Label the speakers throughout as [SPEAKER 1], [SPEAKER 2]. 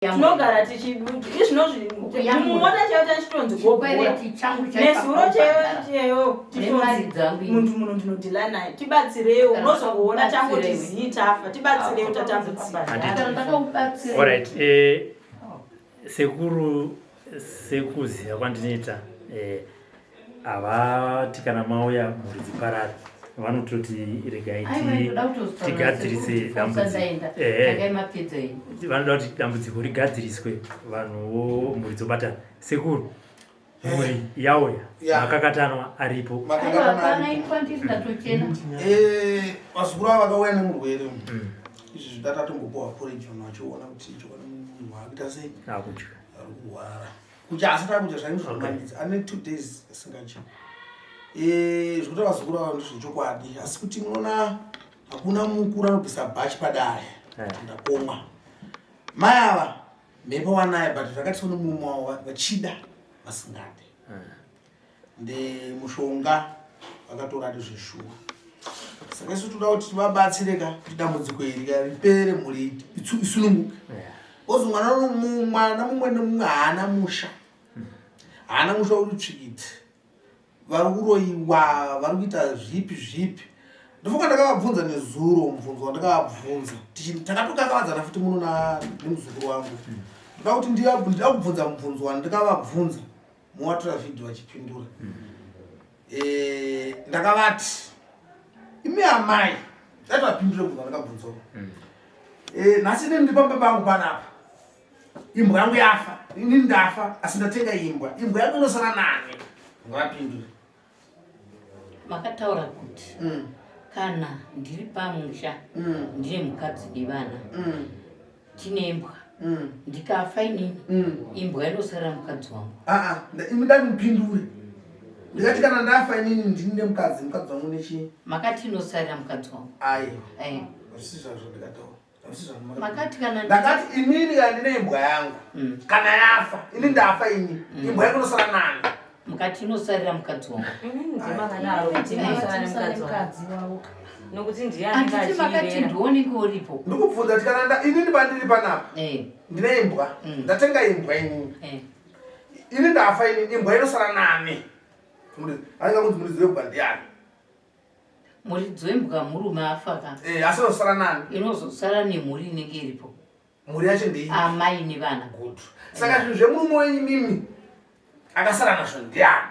[SPEAKER 1] Tinogara tichiizvinozvi mumota chaiyo tachitonzi gobora nezuro chaiyo chaiyo tichitonzi muntu muno ndinodhila naye, tibatsireiwo. Unozongoona tangoti zii tafa, tibatsireiwo, tatambudzika.
[SPEAKER 2] Alright, sekuru, sekuziva kwandinoita, havati kana mauya mhuri dziparare, vanototi regai tigadzirise dambudziko. Vanoda kuti dambudziko rigadziriswe, vanhuwo mhuri dzobatana. Sekuru, mhuri yauya, makakatanwa aripo.
[SPEAKER 3] Vazukuru ava vakauya nemurwere. Izvi zvidatatombopuwa porridge, vanhu vachiona kuti chokwadi munhu akuita sei.
[SPEAKER 2] Akudya.
[SPEAKER 3] Ari kurwara kudya, asati akudya zvainge zvakumanikidza, ane 2 days asingadyi. Zvekuti vazukuru ava ndezvechokwadi, asi kuti munoona hakuna mukuru anobvisa bhachi padare. Ndakomwa mai ava mhepo wanayo, but zvakatiswa nemurume wavo vachida vasingade. Nde mushonga vakatora ati zveshuwa. Saka isu toda kuti tivabatsire ka kuti dambudziko iri ka ripere, mhuri isununguke. Ozi mwana mumwe nemumwe haana musha, haana musha uri tsvikiti, vari kuroyiwa, vari kuita zvipi zvipi. Ndofunga ndakavabvunza nezuro, mubvunzo wandakavabvunza, takatokakavadzana futi muno nemuzukuru wangu. Ndoda kuti ndida kubvunza mubvunzo wandikavabvunza, muwatora vhidhio vachipindura. Ndakavati, imi amai, dati vapindure kubva ndakabvunzawo. Nhasi inini ndiri pamba pangu panapa, imbwa yangu yafa, inini ndafa, asi ndatenga imbwa, imbwa yangu inosara nani? Ngavapindure.
[SPEAKER 4] Makataura kuti kana ndiri pamusha, ndine mukadzi nevana, tine imbwa, ndikafa inini, imbwa inosarira mukadzi wangu.
[SPEAKER 3] Aa, imi dai mupindure. Ndikati kana ndafa inini, ndini nemukadzi, mukadzi wangu nechi
[SPEAKER 4] Makati inosarira mukadzi wangu.
[SPEAKER 3] Aiwa. Hazvisi zvazvo ndikataura. Hazvisi zvazvo.
[SPEAKER 4] Makati kana
[SPEAKER 3] Ndakati inini kana ndine imbwa yangu, kana yafa, ini ndafa ini, imbwa yangu inosara nani?
[SPEAKER 4] Mukati inosarira mukadzi wangu.
[SPEAKER 5] Inini ndimakadaro kuti inosara nemukadzi wangu, nokuti ndiye anenge
[SPEAKER 4] Handiti makati
[SPEAKER 5] achiirera?
[SPEAKER 4] ndionenge uripo?
[SPEAKER 3] Ndikubvunza kuti kana inini pandiri panapa, ndine imbwa, ndatenga imbwa inini, ini ndafa inini, imbwa inosara nani? Anenge kunzi muridzi wembwa ndiani?
[SPEAKER 4] Muridzi wembwa murume afa ka.
[SPEAKER 3] Asi inosara nani?
[SPEAKER 4] Inozosara nemhuri inenge iripo.
[SPEAKER 3] Mhuri yacho ndei?
[SPEAKER 4] Amai nevana.
[SPEAKER 3] Good. Saka zvinhu zvemurume wenyu mimi akasara nazvo ndiani?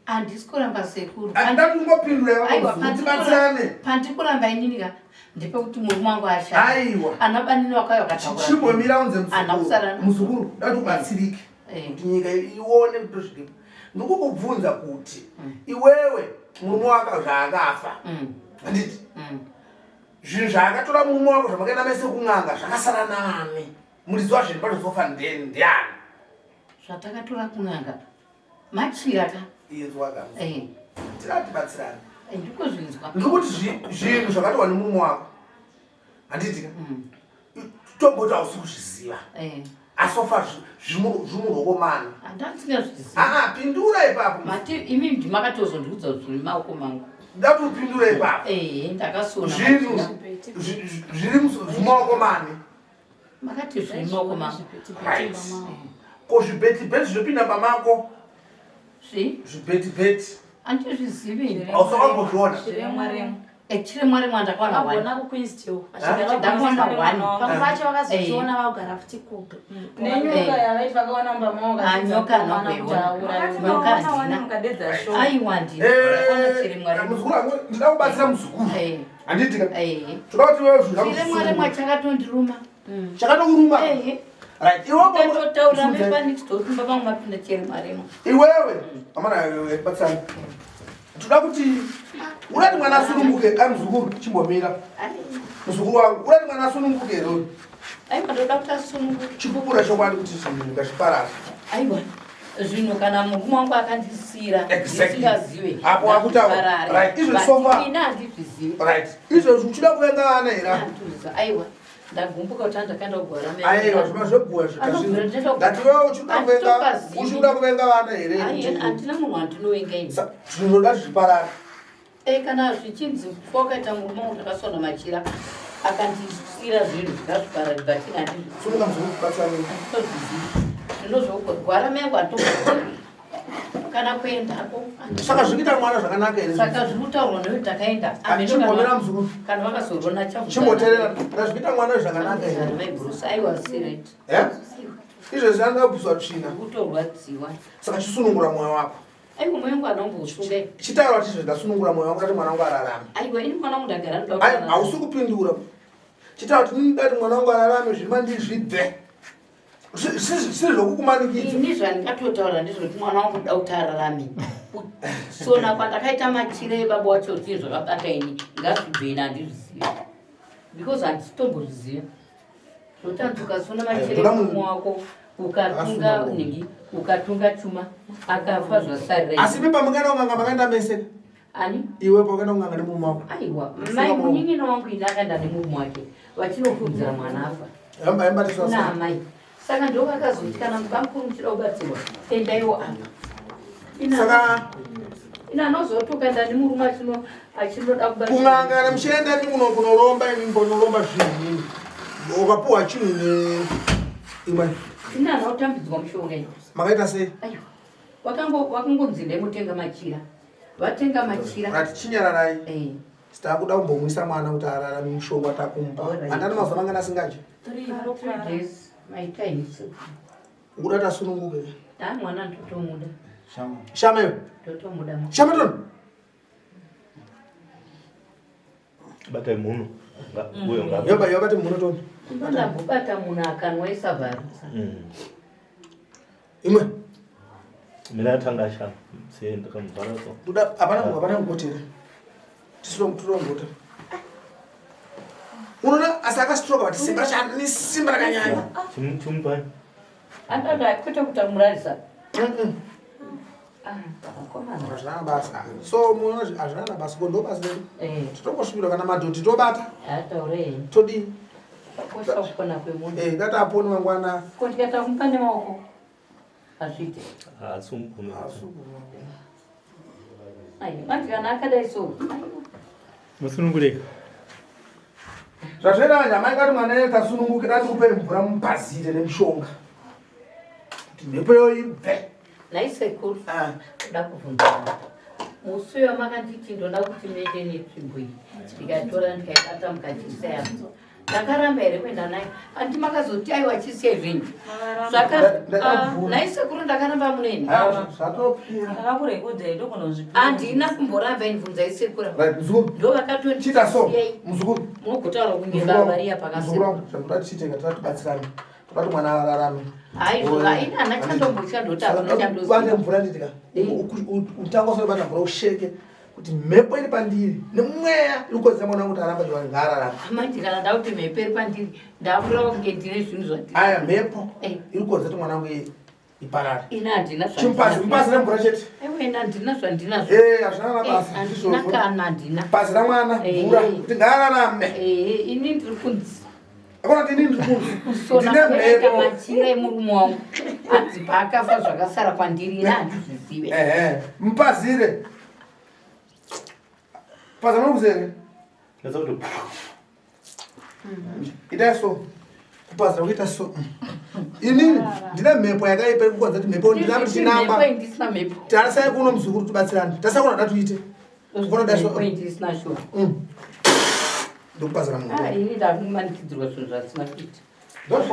[SPEAKER 4] Handisi kuramba, sekuru.
[SPEAKER 3] Handida kungopindura.
[SPEAKER 4] Aiwa,
[SPEAKER 3] Tibatsirane.
[SPEAKER 4] Pandikuramba inini ka ndepekuti murume wangu ashaya.
[SPEAKER 3] Aiwa.
[SPEAKER 4] Ana banini vakauya vakataura.
[SPEAKER 3] Chimbomira unze.
[SPEAKER 4] Ana kusara.
[SPEAKER 3] Muzukuru, dati ubatsirike, kuti nyika ione kuti tosvikepo. Ndikukubvunza kuti iwewe murume wako zvaakafa, handiti zvinhu zvaakatora murume wako zvamakaenda mese kun'anga zvakasara nani? Muridzi wazvinhu patozofa ndiani?
[SPEAKER 4] Zvatakatora kun'anga machira ka.
[SPEAKER 3] Inzwa ka. Tiratibatsirane.
[SPEAKER 4] Ndikuzvinzwa.
[SPEAKER 3] Ndikuti zvinhu zvakatorwa nemurume wako, handiti ka, tomboti hausi kuzviziva, asi wafa zvimuruoko mani?
[SPEAKER 4] Handandisingazvizivi.
[SPEAKER 3] Aa, pindura ipapo.
[SPEAKER 4] Mati imi ndimakatozondiudza kuti zviri maoko mangu.
[SPEAKER 3] Ndati upindure ipapo.
[SPEAKER 4] Ndakasona.
[SPEAKER 3] Zvinhu zviri mumaoko mani?
[SPEAKER 4] Makati zviri maoko mangu.
[SPEAKER 3] Right, ko zvibhetibheti zvinopinda pamako?
[SPEAKER 4] Zvi?
[SPEAKER 3] Zvibhetibheti.
[SPEAKER 4] Handizvizivi.
[SPEAKER 3] Hausakambozviona?
[SPEAKER 5] Chiremwaremwa.
[SPEAKER 4] Chiremwaremwa ndakawana one.
[SPEAKER 5] Agona kuqueenstill.
[SPEAKER 4] Ndakawana one.
[SPEAKER 6] Pamwe pacho vakazochiona vakugara futi kuga.
[SPEAKER 1] Nenyoka yavaiti vakawana mumba mavo.
[SPEAKER 4] Ah, nyoka nokuiona, nyoka handina.
[SPEAKER 5] Mukadedza sho.
[SPEAKER 4] Aiwa, ndina ndakawana chiremwaremwa.
[SPEAKER 3] Muzukuru wangu, ndida kubatsira muzukuru, handiti ka? Toda kuti wewe zvinhu
[SPEAKER 4] Chiremwaremwa chakatondiruma.
[SPEAKER 3] Chakatokuruma? Right, iwe
[SPEAKER 4] Ndatotaura mepanext door pamwe mapinda chiremwaremwa.
[SPEAKER 3] Iwewe amana, batsirani. Toda kuti urati mwana asununguke. Ai, muzukuru, chimbomira, muzukuru wangu. Urati mwana asununguke here?
[SPEAKER 4] Aiwa, ndoda kuti asununguke.
[SPEAKER 3] Chipupura chokwadi kuti zvinhu ngazviparare.
[SPEAKER 4] Aiwa, zvinhu kana murume wangu akandisiyira ndisingazive
[SPEAKER 3] Apo wakutaura. Right, izvo so far.
[SPEAKER 4] Ina handizvizivi.
[SPEAKER 3] Right, izvozvi uchida kuvenga vana here?
[SPEAKER 4] Aiwa, ndagumbuka kuti andakaenda kugwara.
[SPEAKER 3] Aiwa, zvima zvebhuwa. Ndati wewe uchida kuvenga vana here?
[SPEAKER 4] Handina munhu wandinovenga ini.
[SPEAKER 3] Zvinoda zviparare.
[SPEAKER 4] Kana zvichinzi wakaita murume wangu ndakasona machira. Akandisira zvinhu zvikazviparari but ini handizvizivi. Ndinozvogwara mai angu handitozivi kana kuendako.
[SPEAKER 3] Saka zviri kuita mwana zvakanaka here?
[SPEAKER 4] Saka zviri kutaurwa nekuti takaenda.
[SPEAKER 3] Chimbomira muzukuru.
[SPEAKER 4] Kana vakazorona
[SPEAKER 3] chabu. Chimboteerera. Zviri kuita mwana zvakanaka here?
[SPEAKER 4] Mai Bruce aiwa sireti.
[SPEAKER 3] Eh? Izvezvi anoda kubviswa tsvina.
[SPEAKER 4] Kutorwadziwa.
[SPEAKER 3] Saka chisunungura mwoyo wako.
[SPEAKER 4] Aiwa moyo wangu anombousunga.
[SPEAKER 3] Chitaura kuti izvezvi ndasunungura mwoyo wangu ndati mwana wangu ararame.
[SPEAKER 4] Aiwa ini mwana wangu ndagara ndoda.
[SPEAKER 3] Aiwa hausi kupindura. Chitaura kuti ndati mwana wangu ararame zviri mandiri zvibve. Siri zvokukumanikidza.
[SPEAKER 4] Ini zvandingatotaura ndezvekuti mwana wangu ndoda kuti ararame. Kusona kwandakaita machira ebaba wacho zvii zvakabata ini ngazvibve ini handizvizivi. Because handitombozviziva. Zvotanzi ukasona machira emumwe wako ukatunga nhingi ukatunga chuma akafa zvasarira.
[SPEAKER 3] Asi imi pamakaenda kun'anga makaenda mese?
[SPEAKER 4] Ani?
[SPEAKER 3] Iwe pakaenda kun'anga nemurume wako?
[SPEAKER 4] Aiwa, mai munin'ina wangu ini akaenda nemurume wake vachinofudzira mwana afa. Kuna amai. Saka ndo vakazoti kana mubamukuru muchida kubatsirwa endaiwo apa.
[SPEAKER 3] Saka
[SPEAKER 4] ina anozoti ukaenda nemurume achino achinoda kubatsirwa.
[SPEAKER 3] Kun'anga kana muchienda imi kuno kunoromba imi mbonoromba zvinhu imi. Ukapuwa chinhu ne imwe.
[SPEAKER 4] Ina anotambidzwa mushonga iyo.
[SPEAKER 3] Makaita sei?
[SPEAKER 4] Aiwa. Wakango wakangonzi ndemutenga machira. Vatenga machira.
[SPEAKER 3] Right, chinyararai.
[SPEAKER 4] Eh.
[SPEAKER 3] Takuda kumbomwisa mwana kuti ararame mushonga takumpa. Handani mazuva mangani asingadyi?
[SPEAKER 4] 3 days. Maita isu.
[SPEAKER 3] Ukuda kuti asununguke.
[SPEAKER 4] Ah, mwana ndotomuda.
[SPEAKER 3] Shama. Shama iwe.
[SPEAKER 4] Ndotomuda.
[SPEAKER 3] Shama toni.
[SPEAKER 7] Batai munhu. Uyo nga.
[SPEAKER 3] Yoba yoba ti munhu toni.
[SPEAKER 4] Ndambobata munhu akanwa isavharisa.
[SPEAKER 3] Imwe.
[SPEAKER 7] Mina atanga shama. Se ndakamuvhara so.
[SPEAKER 3] Ndoda hapana hapana kugotera. Tisiro kutiro Unoona asi akastroka but simba racho ane simba rakanyanya.
[SPEAKER 7] Chimupai.
[SPEAKER 4] Andada kwete kutamurarisa.
[SPEAKER 3] Hazvina basa. So munoona hazvina basa ko ndo basa redu.
[SPEAKER 4] Eh.
[SPEAKER 3] Totongosvibirwa kana madhoti tobata.
[SPEAKER 4] Ataure.
[SPEAKER 3] Todii?
[SPEAKER 4] Kosha kupona kwemunhu.
[SPEAKER 3] Eh, ngati apone mangwana.
[SPEAKER 4] Ko ndikata kumupa nemaoko. Hazviite.
[SPEAKER 7] Haasi mupone.
[SPEAKER 4] Ai, manje kana akadai so.
[SPEAKER 2] Musunungureka.
[SPEAKER 3] Zvazvinoita manje amai kati mwana ene tasununguke dati kupe mvura mupazire nemishonga. Kuti mhepo iyo ibve.
[SPEAKER 4] Nhai sekuru.
[SPEAKER 3] Ah.
[SPEAKER 4] Ndoda kubvunza. Musi uyo makanditi ndoda kuti muende netsvimbo iyi. Ndikatora ndikaibata mukachisa yangu. Ndakaramba here kuenda naye? Anti makazoti aiwa chisiya zvenyu. Zvaka nhai sekuru ndakaramba muneni.
[SPEAKER 3] Zvatopera.
[SPEAKER 5] Ndakakurekodha ndokunozvipa.
[SPEAKER 4] Handina kumboramba ini bvunzai sekuru.
[SPEAKER 3] Right, muzukuru.
[SPEAKER 4] Ndo vakatonditi
[SPEAKER 3] Chiita so,
[SPEAKER 4] siyai.
[SPEAKER 3] muzukuru.
[SPEAKER 4] Munogotaura kunge baba riya
[SPEAKER 3] Muzukuru
[SPEAKER 4] pakasekuru.
[SPEAKER 3] wangu, zvandinoda tiite ngatida tibatsirane. Toda kuti mwana ararame.
[SPEAKER 4] Haizvo, ini hana chandombotya ndoti hakuna chandoziva.
[SPEAKER 3] Bate mvura nditi ka. Utanga usati bata mvura usheke kuti mhepo iri pandiri nemweya iri kukonzera mwana wangu kuti arambe achiwana ngaararame.
[SPEAKER 4] Manje kana ndakuti mhepo iri pandiri ndakureva kunge ndine zvinhu zvandiri.
[SPEAKER 3] Aya mhepo
[SPEAKER 4] Eh.
[SPEAKER 3] iri kukonzera kuti mwana wangu iparare.
[SPEAKER 4] Ini handina
[SPEAKER 3] Chimupazi, mupazi nemvura chete.
[SPEAKER 4] Aiwa ini handina zvandinazvo.
[SPEAKER 3] Eh, hazvina na basa.
[SPEAKER 4] Handina
[SPEAKER 3] Ndizvozvo.
[SPEAKER 4] kana handina.
[SPEAKER 3] Pazi ramwana
[SPEAKER 4] Eh.
[SPEAKER 3] mvura kuti ngaararame.
[SPEAKER 4] Eh, ini ndiri kunzi
[SPEAKER 3] Akona kuti inini ndiri kunzi.
[SPEAKER 4] kusona
[SPEAKER 3] Ndine
[SPEAKER 4] kwakaita
[SPEAKER 3] mhepo.
[SPEAKER 4] machira emurume wangu. Hanzi paakafa zvakasara kwandiri ini handizvizive.
[SPEAKER 3] Ehe, mupazire. Paza munokuzere.
[SPEAKER 7] Ndasa kuti
[SPEAKER 3] Itai so. Kupazira kuita so. Inini ndine mhepo yakaipa ikukonza kuti mhepo ndinambe tichinamba.
[SPEAKER 4] Mhepo indisina mhepo.
[SPEAKER 3] Tarisai kuno muzukuru tibatsirane. Tarisai kuno da tuite. Kuno da so.
[SPEAKER 4] Mhepo indisina sure.
[SPEAKER 3] Ndokupazira munhu.
[SPEAKER 4] Ah, ini ndakumanikidzirwa zvinhu zvasina kuita.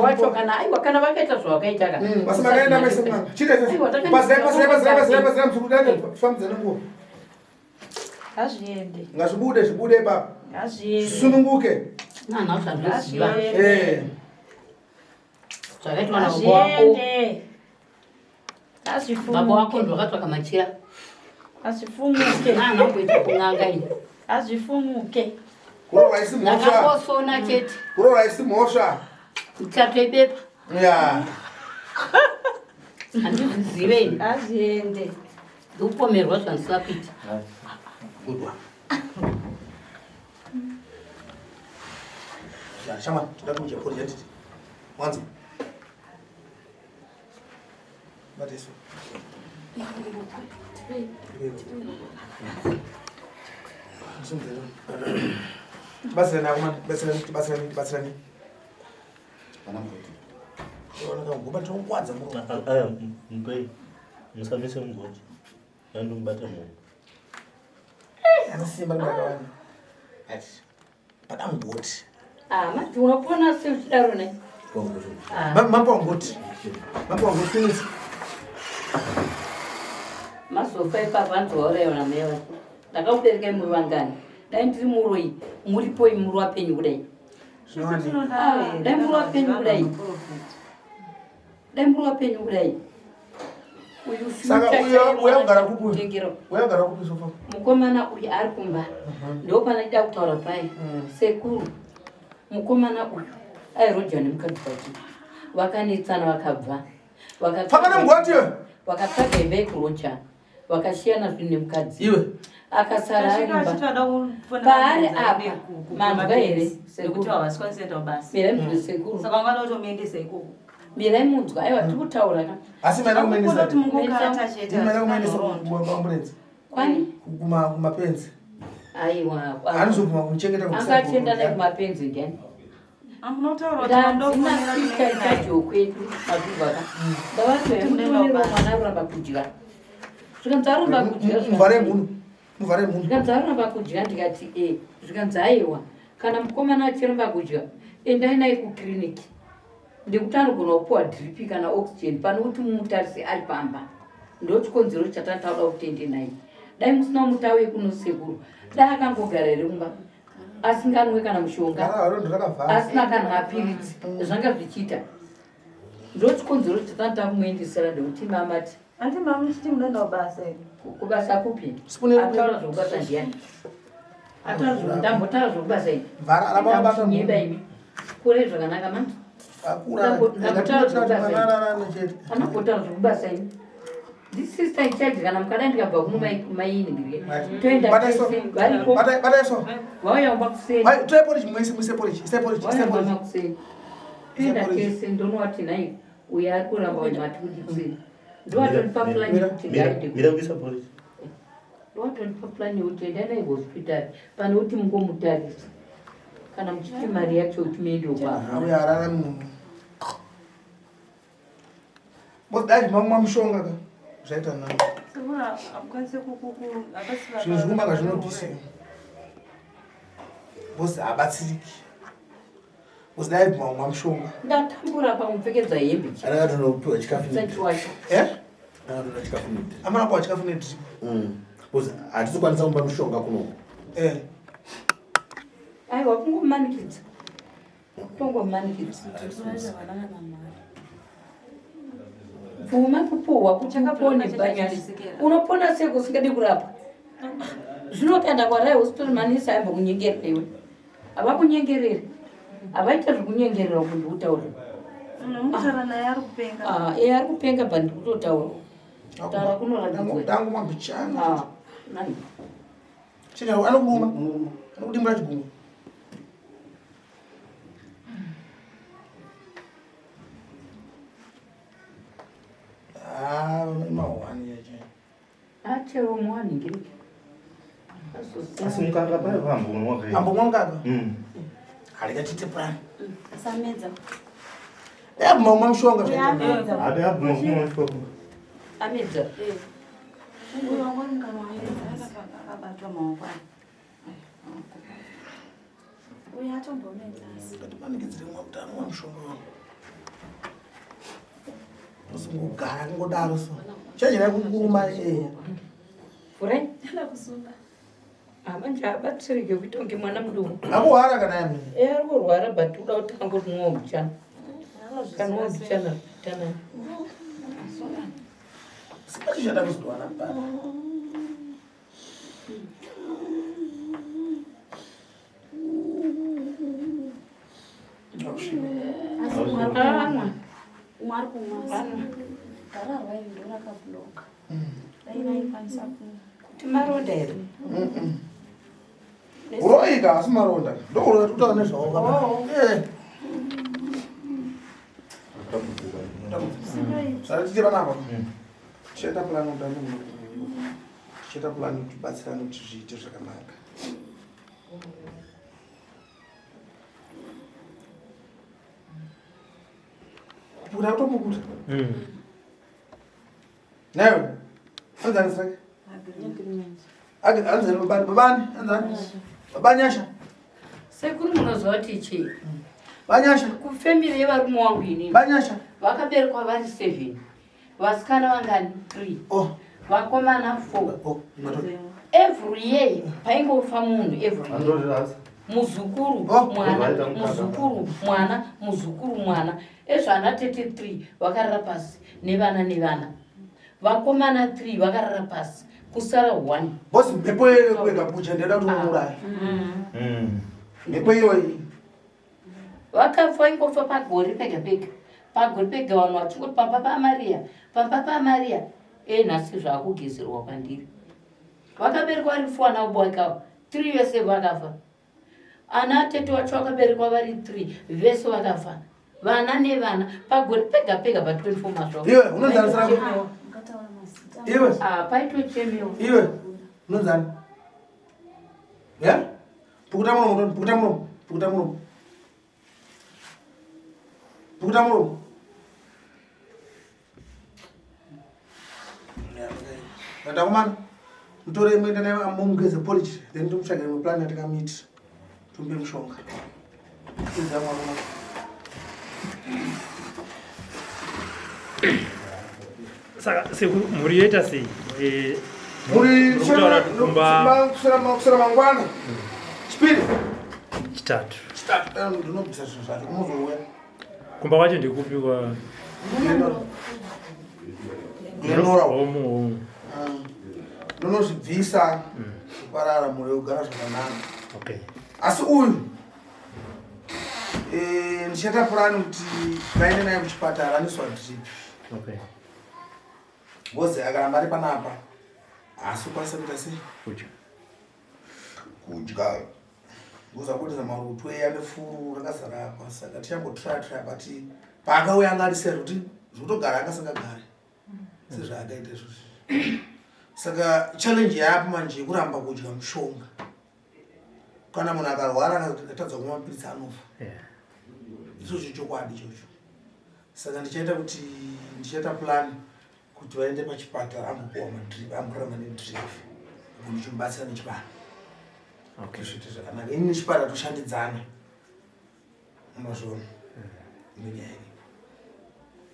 [SPEAKER 4] Wacho kana aiwa kana vakaita zvavakaita ka.
[SPEAKER 3] Basi makaenda mese mwana. Chiita
[SPEAKER 4] Aiwa,
[SPEAKER 3] so.
[SPEAKER 4] takaenda-
[SPEAKER 3] Pazirai pazirai pazirai pazirai pazirai muzukuru dai fambidzana nguva.
[SPEAKER 1] Ngazviende.
[SPEAKER 3] Ngazvibude zvibude ipapo.
[SPEAKER 1] Ngazviende.
[SPEAKER 3] Sununguke.
[SPEAKER 4] Nana zvandoziva.
[SPEAKER 3] Eh.
[SPEAKER 4] Zvakaitwa nababa wako.
[SPEAKER 1] Ngazviende.
[SPEAKER 4] Baba wako
[SPEAKER 1] Ngazvifumuke.
[SPEAKER 4] ndovakatsvaka machira.
[SPEAKER 1] Ngazvifumuke.
[SPEAKER 4] Nana kumboita kun'anga ini.
[SPEAKER 1] Ngazvifumuke.
[SPEAKER 3] Kuroorwa isi mhosva.
[SPEAKER 4] Ndakangosona chete.
[SPEAKER 3] Kuroorwa isi mhosva.
[SPEAKER 4] Michato ibepa.
[SPEAKER 3] Ya.
[SPEAKER 4] Handizvizive ini.
[SPEAKER 1] Ngazviende.
[SPEAKER 4] Ndikupomerwa zvandisina kuita.
[SPEAKER 3] Good one. Ya, shama, toda kudya porridge handiti. Wanza. Bate so. Tibatsirane akomana, tibatsirane, tibatsirane, tibatsirane.
[SPEAKER 8] Pana mugoti.
[SPEAKER 3] Ona kagoba tinokwadza muromo.
[SPEAKER 7] Aya mupei musamise mugoti. Ndandomubata munhu.
[SPEAKER 3] Ana simba rakawanda. Ati. Pada mugoti.
[SPEAKER 4] Ah, mati unopona sei uchidaro ne? Ah.
[SPEAKER 3] Mambo wangoti. Mambo wangoti kunitsa.
[SPEAKER 4] Masofa ipapo hanzi wauraiwa namai vako. Ndakakuberekai muri vangani? Dai ndiri muroyi, muripo imi muri wapenyu kudai. Ah, dai muri wapenyu kudai. Dai muri wapenyu kudai. Uyu
[SPEAKER 3] Saka
[SPEAKER 4] future
[SPEAKER 3] uya
[SPEAKER 4] chaiye
[SPEAKER 3] uya kugara kupi?
[SPEAKER 4] kutengera.
[SPEAKER 3] Uya kugara kupi sofa?
[SPEAKER 4] Mukomana uyu ari kumba. Ndopanoda kutaura pai. Sekuru, mukomana uyu airoja nemukadzi wake. Vakanetsana vakabva.
[SPEAKER 3] Famba nemugoti iwe.
[SPEAKER 4] Vakatsvaga imba yekuroja. Vakasiyana zvinhu nemukadzi.
[SPEAKER 3] Iwe.
[SPEAKER 4] Akasara
[SPEAKER 5] Tasvika
[SPEAKER 4] arimba.
[SPEAKER 5] achitoda kufonera
[SPEAKER 4] Paari
[SPEAKER 5] vanhu
[SPEAKER 4] apa,
[SPEAKER 5] kuma
[SPEAKER 4] manzwa here,
[SPEAKER 5] mapenzi,
[SPEAKER 4] sekuru?
[SPEAKER 5] nekuti havasi kuenda kubasa.
[SPEAKER 4] Mirai munzwe sekuru.
[SPEAKER 5] Saka ungada kutomuendesa ikoko.
[SPEAKER 4] Mirai munzwa, aiwa tiri kutaura ka.
[SPEAKER 3] Asi maida kumuendesa.
[SPEAKER 1] Kuti mungokata chete.
[SPEAKER 3] Maida kumuendesa kuambulensi.
[SPEAKER 4] Kwani?
[SPEAKER 3] Kuma kumapenzi.
[SPEAKER 4] Aiwa.
[SPEAKER 3] Anozobvuma kumuchengeta
[SPEAKER 4] Angachienda naye kumapenzi ndiani?
[SPEAKER 1] Amunotaura kuti mandofonera
[SPEAKER 4] Ndasina chajo kwedu mazvizwa ka. Ndavati mutonero mwana aramba kudya. Zvikanzi aramba kudya.
[SPEAKER 3] Muvhare mhuno. Muvhare mhuno.
[SPEAKER 4] Zvikanzi aramba kudya ndikati e. Zvikanzi aiwa. Kana mukomana achiramba kudya endai naye kukiriniki. Ndekuti anogona kupiwa drip kana oxygen pane kuti mumutarise ari pamba. Ndochikonzero chatataura kuti ende naye. Dai musina kumuti auye kuno sekuru. Dai akangogara here kumba. Asinganwe kana mushonga. Asina kana mapiritsi zvanga zvichiita. Ndochikonzero chatata kumuendesera ndekuti mamati.
[SPEAKER 1] Anti mama muchiti munoenda kubasa here?
[SPEAKER 4] Kubasa kupi? Ataura zvekubasa ndiani? Ataura zvoku- Ndambotaura zvekubasa ini.
[SPEAKER 3] Vhara ramba wabata
[SPEAKER 4] Ndamuchinyeba imi. Kure zvakanaka mani.
[SPEAKER 3] Akura.
[SPEAKER 4] Ndambotaura zvekubasa ini.
[SPEAKER 3] Mwana chete.
[SPEAKER 4] Anambotaura zvekubasa ini. This sister in charge kana mukada ndikabva kuno maini ndiri. Toenda
[SPEAKER 3] Bata iso.
[SPEAKER 4] tese variko.
[SPEAKER 3] Bata bata iso.
[SPEAKER 4] Vauya kumba kuseni.
[SPEAKER 3] Vai toye porridge muise muise porridge. Ise porridge. Ise
[SPEAKER 4] Vauya kumba
[SPEAKER 3] porridge.
[SPEAKER 4] makuseni. Toenda tese ndonowati nhai uyo ari kuramba uyu mati kuti kuseni. Ndowatonipa plan yekuti ngaende.
[SPEAKER 7] Mira kuisa porridge.
[SPEAKER 4] Ndowatonipa plan yekuti endai naye kuhospitari pane kuti mungomutarisa. Kana muchiti mari yacho kuti muende ukwavo.
[SPEAKER 3] Auya arara munhu. Boss dai mamwa mushonga ka. Zvaita nani.
[SPEAKER 1] Sekuru hamukwanisi kukuku havasi
[SPEAKER 3] Zvinhu zvikumaka zvinobvisa. Boss habatsiriki. Boss dai mamwa mushonga.
[SPEAKER 4] Ndatambura pamupfekedza hembe.
[SPEAKER 8] Anakatonopiwa chikafu
[SPEAKER 4] Usati wacho.
[SPEAKER 3] Eh?
[SPEAKER 8] Anakatonopiwa chikafu nedrip.
[SPEAKER 3] Amana kwa chikafu nedrip.
[SPEAKER 8] Because hatisi kukwanisa kumupa mushonga kunoku.
[SPEAKER 3] Eh.
[SPEAKER 4] Aiwa kungomanikidza. Kungomanikidza. Bvuma kupuhwa kuti upone banyasi. Unopona sei usingadi kurapwa? Zvinotanda kwarai hospital manesi aimbokunyengerera iwe. Havakunyengereri. Havaita zvekunyengerera uku ndikutaura.
[SPEAKER 1] Unomutaura naye ari kupenga.
[SPEAKER 4] Ah, iye ari kupenga but ndikutotaura. Taura kunoratidzwa.
[SPEAKER 3] Dangu mabichana.
[SPEAKER 4] Ah, nani?
[SPEAKER 3] Chenya anokuruma. Anokudimbura chigumwe. Ah, mahwani yacho.
[SPEAKER 4] Achero mwaningiri.
[SPEAKER 7] Asi mukaka paya pambonwa kai.
[SPEAKER 3] Ambomwa mukaka? Harika tite plan.
[SPEAKER 6] Asamedza.
[SPEAKER 3] Dai mamwa mushonga zvaita nani.
[SPEAKER 6] Amedza.
[SPEAKER 7] Habe abvuma kumwa mushonga.
[SPEAKER 4] Amedza.
[SPEAKER 6] Uyu wangu ari mukanwa amedza.
[SPEAKER 1] Akabatwa maoko aya.
[SPEAKER 6] Uyu atombomedza asi.
[SPEAKER 3] Ngatimanikidzire mwa kuti anomwa mushonga wangu. Usingogara kungodaro so. Chenjera kukuruma eh.
[SPEAKER 4] Furai.
[SPEAKER 6] Anoda kusunga.
[SPEAKER 4] Manje abatsirike kuita kunge mwana mudoko.
[SPEAKER 3] Akuhwara kana yami.
[SPEAKER 4] Eh, ari kurwara but uda kuti angomwawo mbichana. Kanwa mbichana mbichana.
[SPEAKER 3] Sipachishada kuzodwana pano.
[SPEAKER 6] Asi umwe ari kumwa.
[SPEAKER 4] Anwa.
[SPEAKER 6] Umwe ari kumwa asi. Gararwa iri ndo rakabloka. Dai vaikwanisa kumwa.
[SPEAKER 4] Kuti maronda here?
[SPEAKER 3] Uroika asi maronda. Ndokuroda kutaura nezvawo kapa. Eh. Saka tiite panapa. Tichaita plan kuti tichaita plan kuti tibatsirane kuti zviite zvakanaka. Kupukuta kutopukuta. Nayo. Anzani sake. Anzani babani babani anzani. Babanyasha.
[SPEAKER 4] Sekuru munoziva kuti chii?
[SPEAKER 3] Banyasha.
[SPEAKER 4] Kufamily yevarume wangu inini.
[SPEAKER 3] Banyasha.
[SPEAKER 4] Vakaberekwa vari 7. Vasikana vangani 3.
[SPEAKER 3] Oh.
[SPEAKER 4] Vakomana 4.
[SPEAKER 3] Oh,
[SPEAKER 4] every year paingofa munhu every year. Muzukuru
[SPEAKER 3] oh,
[SPEAKER 4] mwana muzukuru mwana muzukuru mwana ezvo ana tete 3 vakarara pasi nevana nevana vakomana 3 vakarara pasi kusara 1
[SPEAKER 3] bosi mhepo yekuenda kucha ndeda kuti umuuraye mhepo iyoyi
[SPEAKER 4] vakafa ingofa pagore pega pega pagore pega vanhu vachingoti pamba pamariya pamba pamariya e nhasi zvakugezerwa kwandiri vakaberekwa vari four ana bwakavo 3 vese vakafa ana tete wacho vakaberekwa vari 3 vese vakafa vana nevana pagore pega pega pa 24 mazvo
[SPEAKER 3] iwe unonzani sara iwe
[SPEAKER 4] ah paitochemewa
[SPEAKER 3] iwe unonzani ya pukuta muromo pukuta muromo pukuta muromo pukuta muromo Ndakomana mutore muenda naye mumugeze porridge then tomutsvagira imwe plan yatakamuitira tomupe mushonga.
[SPEAKER 2] Saka sekuru mhuri yoita sei? Eh,
[SPEAKER 3] Mhuri
[SPEAKER 2] kutaura kumba
[SPEAKER 3] kusera mangwana. Chipiri.
[SPEAKER 2] Chitatu.
[SPEAKER 3] Chitatu eh, ndinobvisa zvinhu zvacho unozouya.
[SPEAKER 2] Kumba kwacho ndekupi kwa
[SPEAKER 3] Glenora.
[SPEAKER 2] Homu homu.
[SPEAKER 3] Ah, ndinozvibvisa kwarara mhuri yogara zvakanaka.
[SPEAKER 2] Okay.
[SPEAKER 3] Asi uyu eh, ndichaita purani kuti vaende naye kuchipatara aniswa drip.
[SPEAKER 2] Okay.
[SPEAKER 3] Ngozi akaramba ari panapa haasi kukwanisa kuita sei?
[SPEAKER 2] Kudya.
[SPEAKER 3] Kudya. Ngozi akuteza marutwe ane furu rakazara apa saka tichambotraya traya but paakauya anga ari sei kuti zvekutogara anga asingagari sezvaakaita izvozvi. Saka challenge yaapo manje yekuramba kudya mushonga. Kana munhu akarwara akatadza kumwa mapiritsi anofa. Ichocho chokwadi ichocho. Saka ndichaita kuti ndichaita plan kuti vaende pachipatara ambopuwa madrip amboramba nedrip apo ndichimubatsira nechipatara.
[SPEAKER 2] Okay.
[SPEAKER 3] Zviite zvakanaka. Ini nechipatara toshandidzana. Unozviona. Nenyaya iripo.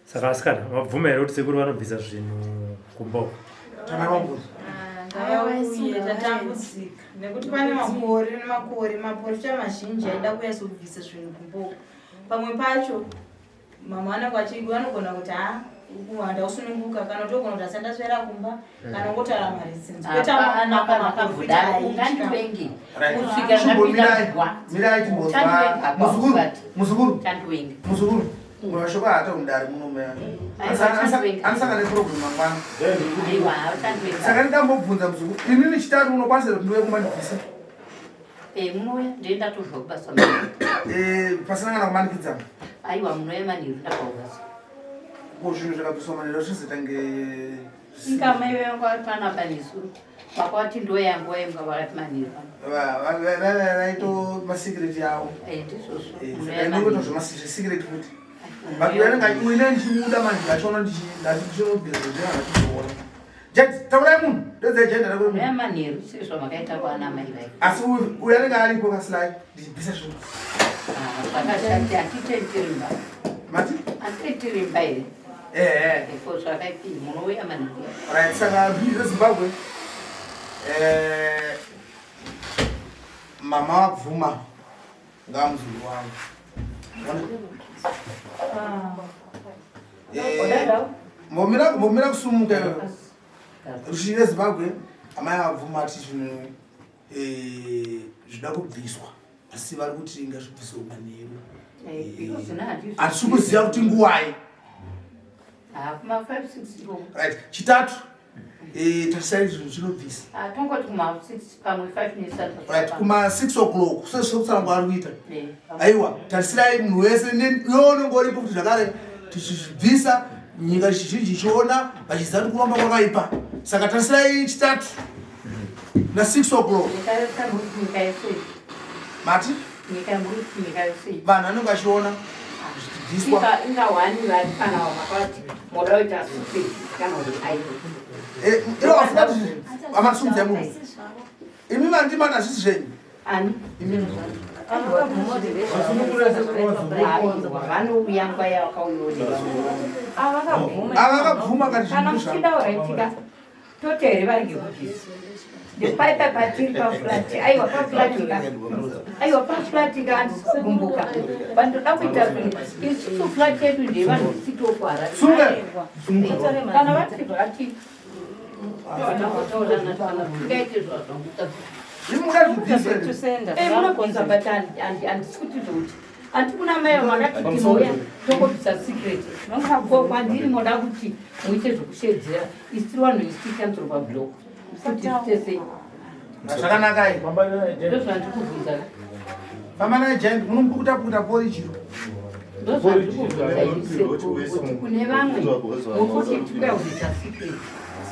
[SPEAKER 2] Saka asikana mabvuma here kuti sekuru vanobvisa zvinhu kumba uko?
[SPEAKER 3] Tana mabvunzo.
[SPEAKER 1] Ngavauye tatambudzika nekuti pane makore nemakore maporofita mazhinji aida kuuya zobvisa zvinhu kumba uko. Pamwe pacho mama vanenge vachigwa vanogona kuti ha ndausununguka kana kuti ogona kuti asandaswera kumba kana ungotaura mareasons kwete
[SPEAKER 4] Hapana
[SPEAKER 1] mamwe maporofita
[SPEAKER 4] pakambodaro
[SPEAKER 1] aitya.
[SPEAKER 4] ungandivengi
[SPEAKER 3] Right.
[SPEAKER 4] kusvika
[SPEAKER 3] Chimbomirai,
[SPEAKER 4] ndapinda mugwa
[SPEAKER 3] mirai timbonzwa.
[SPEAKER 4] Chandivenga apa
[SPEAKER 3] Muzukuru,
[SPEAKER 4] usati.
[SPEAKER 3] muzukuru,
[SPEAKER 4] Chandivenga.
[SPEAKER 3] muzukuru. Mashoko haata mudare muno meya.
[SPEAKER 4] Aiwa, chandivenga.
[SPEAKER 3] Anosangana neprogram mangwana.
[SPEAKER 4] Aiwa, chandivenga.
[SPEAKER 3] Saka ndambobvunza muzukuru, inini chitatu unokwanisa kuti ndiuye kumba ndibvise?
[SPEAKER 4] Eh, munouya ndiye ndatobva kubasa manheru.
[SPEAKER 3] Eh, pasina kana kumanikidzana.
[SPEAKER 4] Aiwa, munouya manheru ndabva kubasa.
[SPEAKER 3] Ko zvinhu zvakabviswa manheru zvizoita nge
[SPEAKER 4] Inga mai vangu vari panapa nezuro. Vakavati ndoyangu vainga vakati manheru pano.
[SPEAKER 3] Vaito masecret yavo.
[SPEAKER 4] Eh, ndizvozvo.
[SPEAKER 3] Eh,
[SPEAKER 4] Munouya
[SPEAKER 3] saka
[SPEAKER 4] manheru.
[SPEAKER 3] inokuita zvemasecret futi. But uyu anenge uine ndichimuda manje ndachiona ndichinobvisa zvinhu ndachizoona. Jack, taurai munhu. Ndodzai jenda rako.
[SPEAKER 4] Munouya manheru sezvamakaita kwana mai vai.
[SPEAKER 3] Asi uyu anenge aripo kasilai ndichibvisa zvinhu.
[SPEAKER 4] Ah, zvakashati hatitei mba.
[SPEAKER 3] Mati?
[SPEAKER 4] Hatitei mba here?
[SPEAKER 3] Eh.
[SPEAKER 4] Ko zvakaipi munouya manheru.
[SPEAKER 3] Right, saka zvinhu zveZimbabwe eh mama vabvuma ngamuzukuru wangu. Eh, mbomira kusumuka iwewe. Ruzhinji rweZimbabwe amai vabvuma ati zvinhu eh, zvinoda kubviswa asi vari kuti ngazvibviswe manheru. Hatisi kuziva kuti nguwai.
[SPEAKER 4] Kuma 5 6 ikoko.
[SPEAKER 3] Right, chitatu eh, tarisai zvinhu zvinobvisa.
[SPEAKER 4] Ah, tongoti kuma 6 pamwe 5 nesata.
[SPEAKER 3] Right, kuma 6 o'clock sezvekutsanangura ari kuita.
[SPEAKER 4] Eh,
[SPEAKER 3] Aiwa, tarisirai munhu wese iwe unenge uripo kuti zvakare tichizvibvisa nyika zhinji ichiona vachiziva kuti kuromba kwakaipa. Saka tarisirai chitatu na 6 o'clock.
[SPEAKER 4] Nyika yose muri nyika yose.
[SPEAKER 3] Mati?
[SPEAKER 4] Nyika muri nyika yose.
[SPEAKER 3] Vanhu vanenge vachiona zvichibvisa. zvichibviswa.
[SPEAKER 4] Inga wani vari pana vakati moda kuita secret kana kuti aiwa.
[SPEAKER 3] Eh, iro afuka kuti amasumudza munhu. Imi vandimana hazvisi zvenyu.
[SPEAKER 4] Ani?
[SPEAKER 3] Imi.
[SPEAKER 4] Vanouya nguva yavakauya.
[SPEAKER 3] Avakabvuma
[SPEAKER 4] Kana
[SPEAKER 3] kati zvinhu
[SPEAKER 4] muchida uraitika toti here vari ngekubvisa. Ndepaipa patiri pafurati aiwa pafuratika aiwa pafuratika handisi kugumbuka vandoda kuita zvinhu isusu furati yedu ndevanhu tisitokwara kana vati zvati tingaite zvazvangumunobvisa but handisi kuti zvokuti handi kuna mai vakati tinouya tongobvisa secret ko kwandiri moda kuti muite zvokushedzera isu tiri vanhu isu tikanzoro pablock kuti tiite sei
[SPEAKER 3] Zvakanaka
[SPEAKER 4] ndozvandiri kubvunza ka
[SPEAKER 3] Famba naye giant munomupukuta pukuta pori chiro.
[SPEAKER 4] ndozvandiri kubvunza ise kuti kune vamwe mokuti tikuya kuzoita secret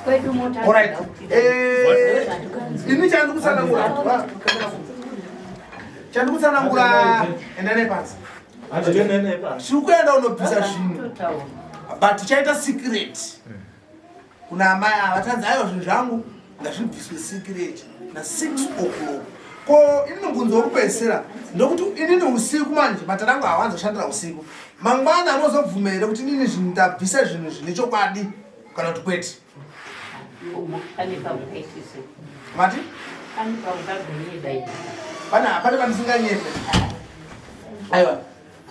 [SPEAKER 4] kwedu mota
[SPEAKER 3] Alright. Eh, ini chandikutsanangura. Chandikutsanangura enda nepasi. Tiri kuenda unobvisa zvinhu. But tichaita secret. Kuna amai ava tanzi aiwa zvinhu zvangu ngazvibviswe secret na 6 o'clock. Ko ini mubvunzo wekupedzisira ndokuti inini usiku manje matare angu hawanzoshandira usiku. Mangwana anozobvuma here kuti inini zvinhu ndabvisa zvinhu zvine chokwadi kana kuti kwete?
[SPEAKER 4] Pane pamukaitise.
[SPEAKER 3] Mati?
[SPEAKER 4] Pane pamukagonyeba ini.
[SPEAKER 3] Pane hapana pandisinganyepe. Aiwa,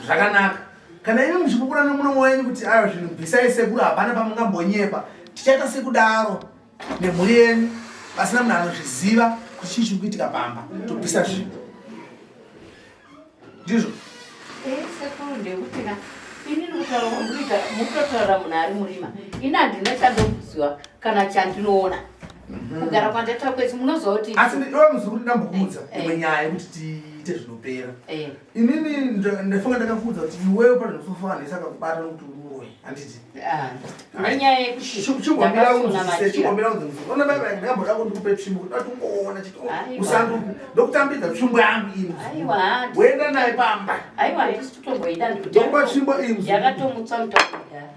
[SPEAKER 3] zvakanaka. Kana imi muchipupura nemuromo wenyu kuti aiwa zvinhu bvisai sekuru hapana pamungambonyepa. Tichaita sekudaro nemhuri yenyu pasina munhu anozviziva kuti chii chiri kuitika pamba tobvisa zvinhu. Ndizvo.
[SPEAKER 4] Eh, sekuru ndekuti na inini kutaura kwamurikuita mukutotaura munhu ari murima ini handina chandoziva kana chandinoona kugara kwandaita kwese munoziva kuti
[SPEAKER 3] Asi iwe muzukuru ndambokuudza imwe nyaya yekuti tiite zvinopera. Inini ndafunga ndakakuudza kuti iwewe pane zvinofanisa kakubata nokuti uroyi handiti.
[SPEAKER 4] Ah, nenyaya yekuti
[SPEAKER 3] Chimbomira
[SPEAKER 4] ndakasona
[SPEAKER 3] unzwisise,
[SPEAKER 4] machira
[SPEAKER 3] chimbomira unzwisise. Unoona baba ndamboda kuti ndikupe tsvimbo kuti dati ungoona chiti
[SPEAKER 4] Aiwa.
[SPEAKER 3] usanduku ndokutambidza tsvimbo yangu iyi.
[SPEAKER 4] Aiwa, handi-
[SPEAKER 3] Woenda naye pamba.
[SPEAKER 4] aiwa handisi kutomboida
[SPEAKER 3] Ndokupa tsvimbo iyi muzukuru.
[SPEAKER 4] yakatomutsa mutauro kudhara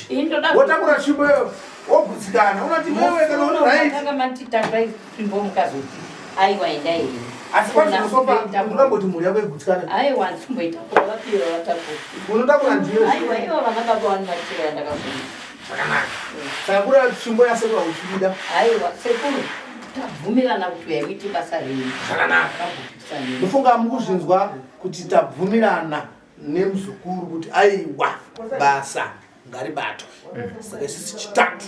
[SPEAKER 4] ini ndoda
[SPEAKER 3] Wotakura tsvimbo iyo wogutsikana unoti wewe kana uri right.
[SPEAKER 4] Tanga manditanga tsvimbo mukazoti aiwa endai henyu
[SPEAKER 3] Asi pazvinosopa unongoti mhuri yako igutsikane.
[SPEAKER 4] Aiwa handisi kumboitakura vapiwa vatakura
[SPEAKER 3] Unotakura ndiyo.
[SPEAKER 4] Aiwa ivo vana baba vane machira yandakazona
[SPEAKER 3] Zvakanaka. Saka kuri tsvimbo yasekuru hauchida.
[SPEAKER 4] Aiwa sekuru tabvumirana kuti uyai muite basa renyu
[SPEAKER 3] Zvakanaka. Ndofunga mukuzvinzwa kuti tabvumirana nemuzukuru kuti aiwa basa ngaribatwe. Saka isusu chitatu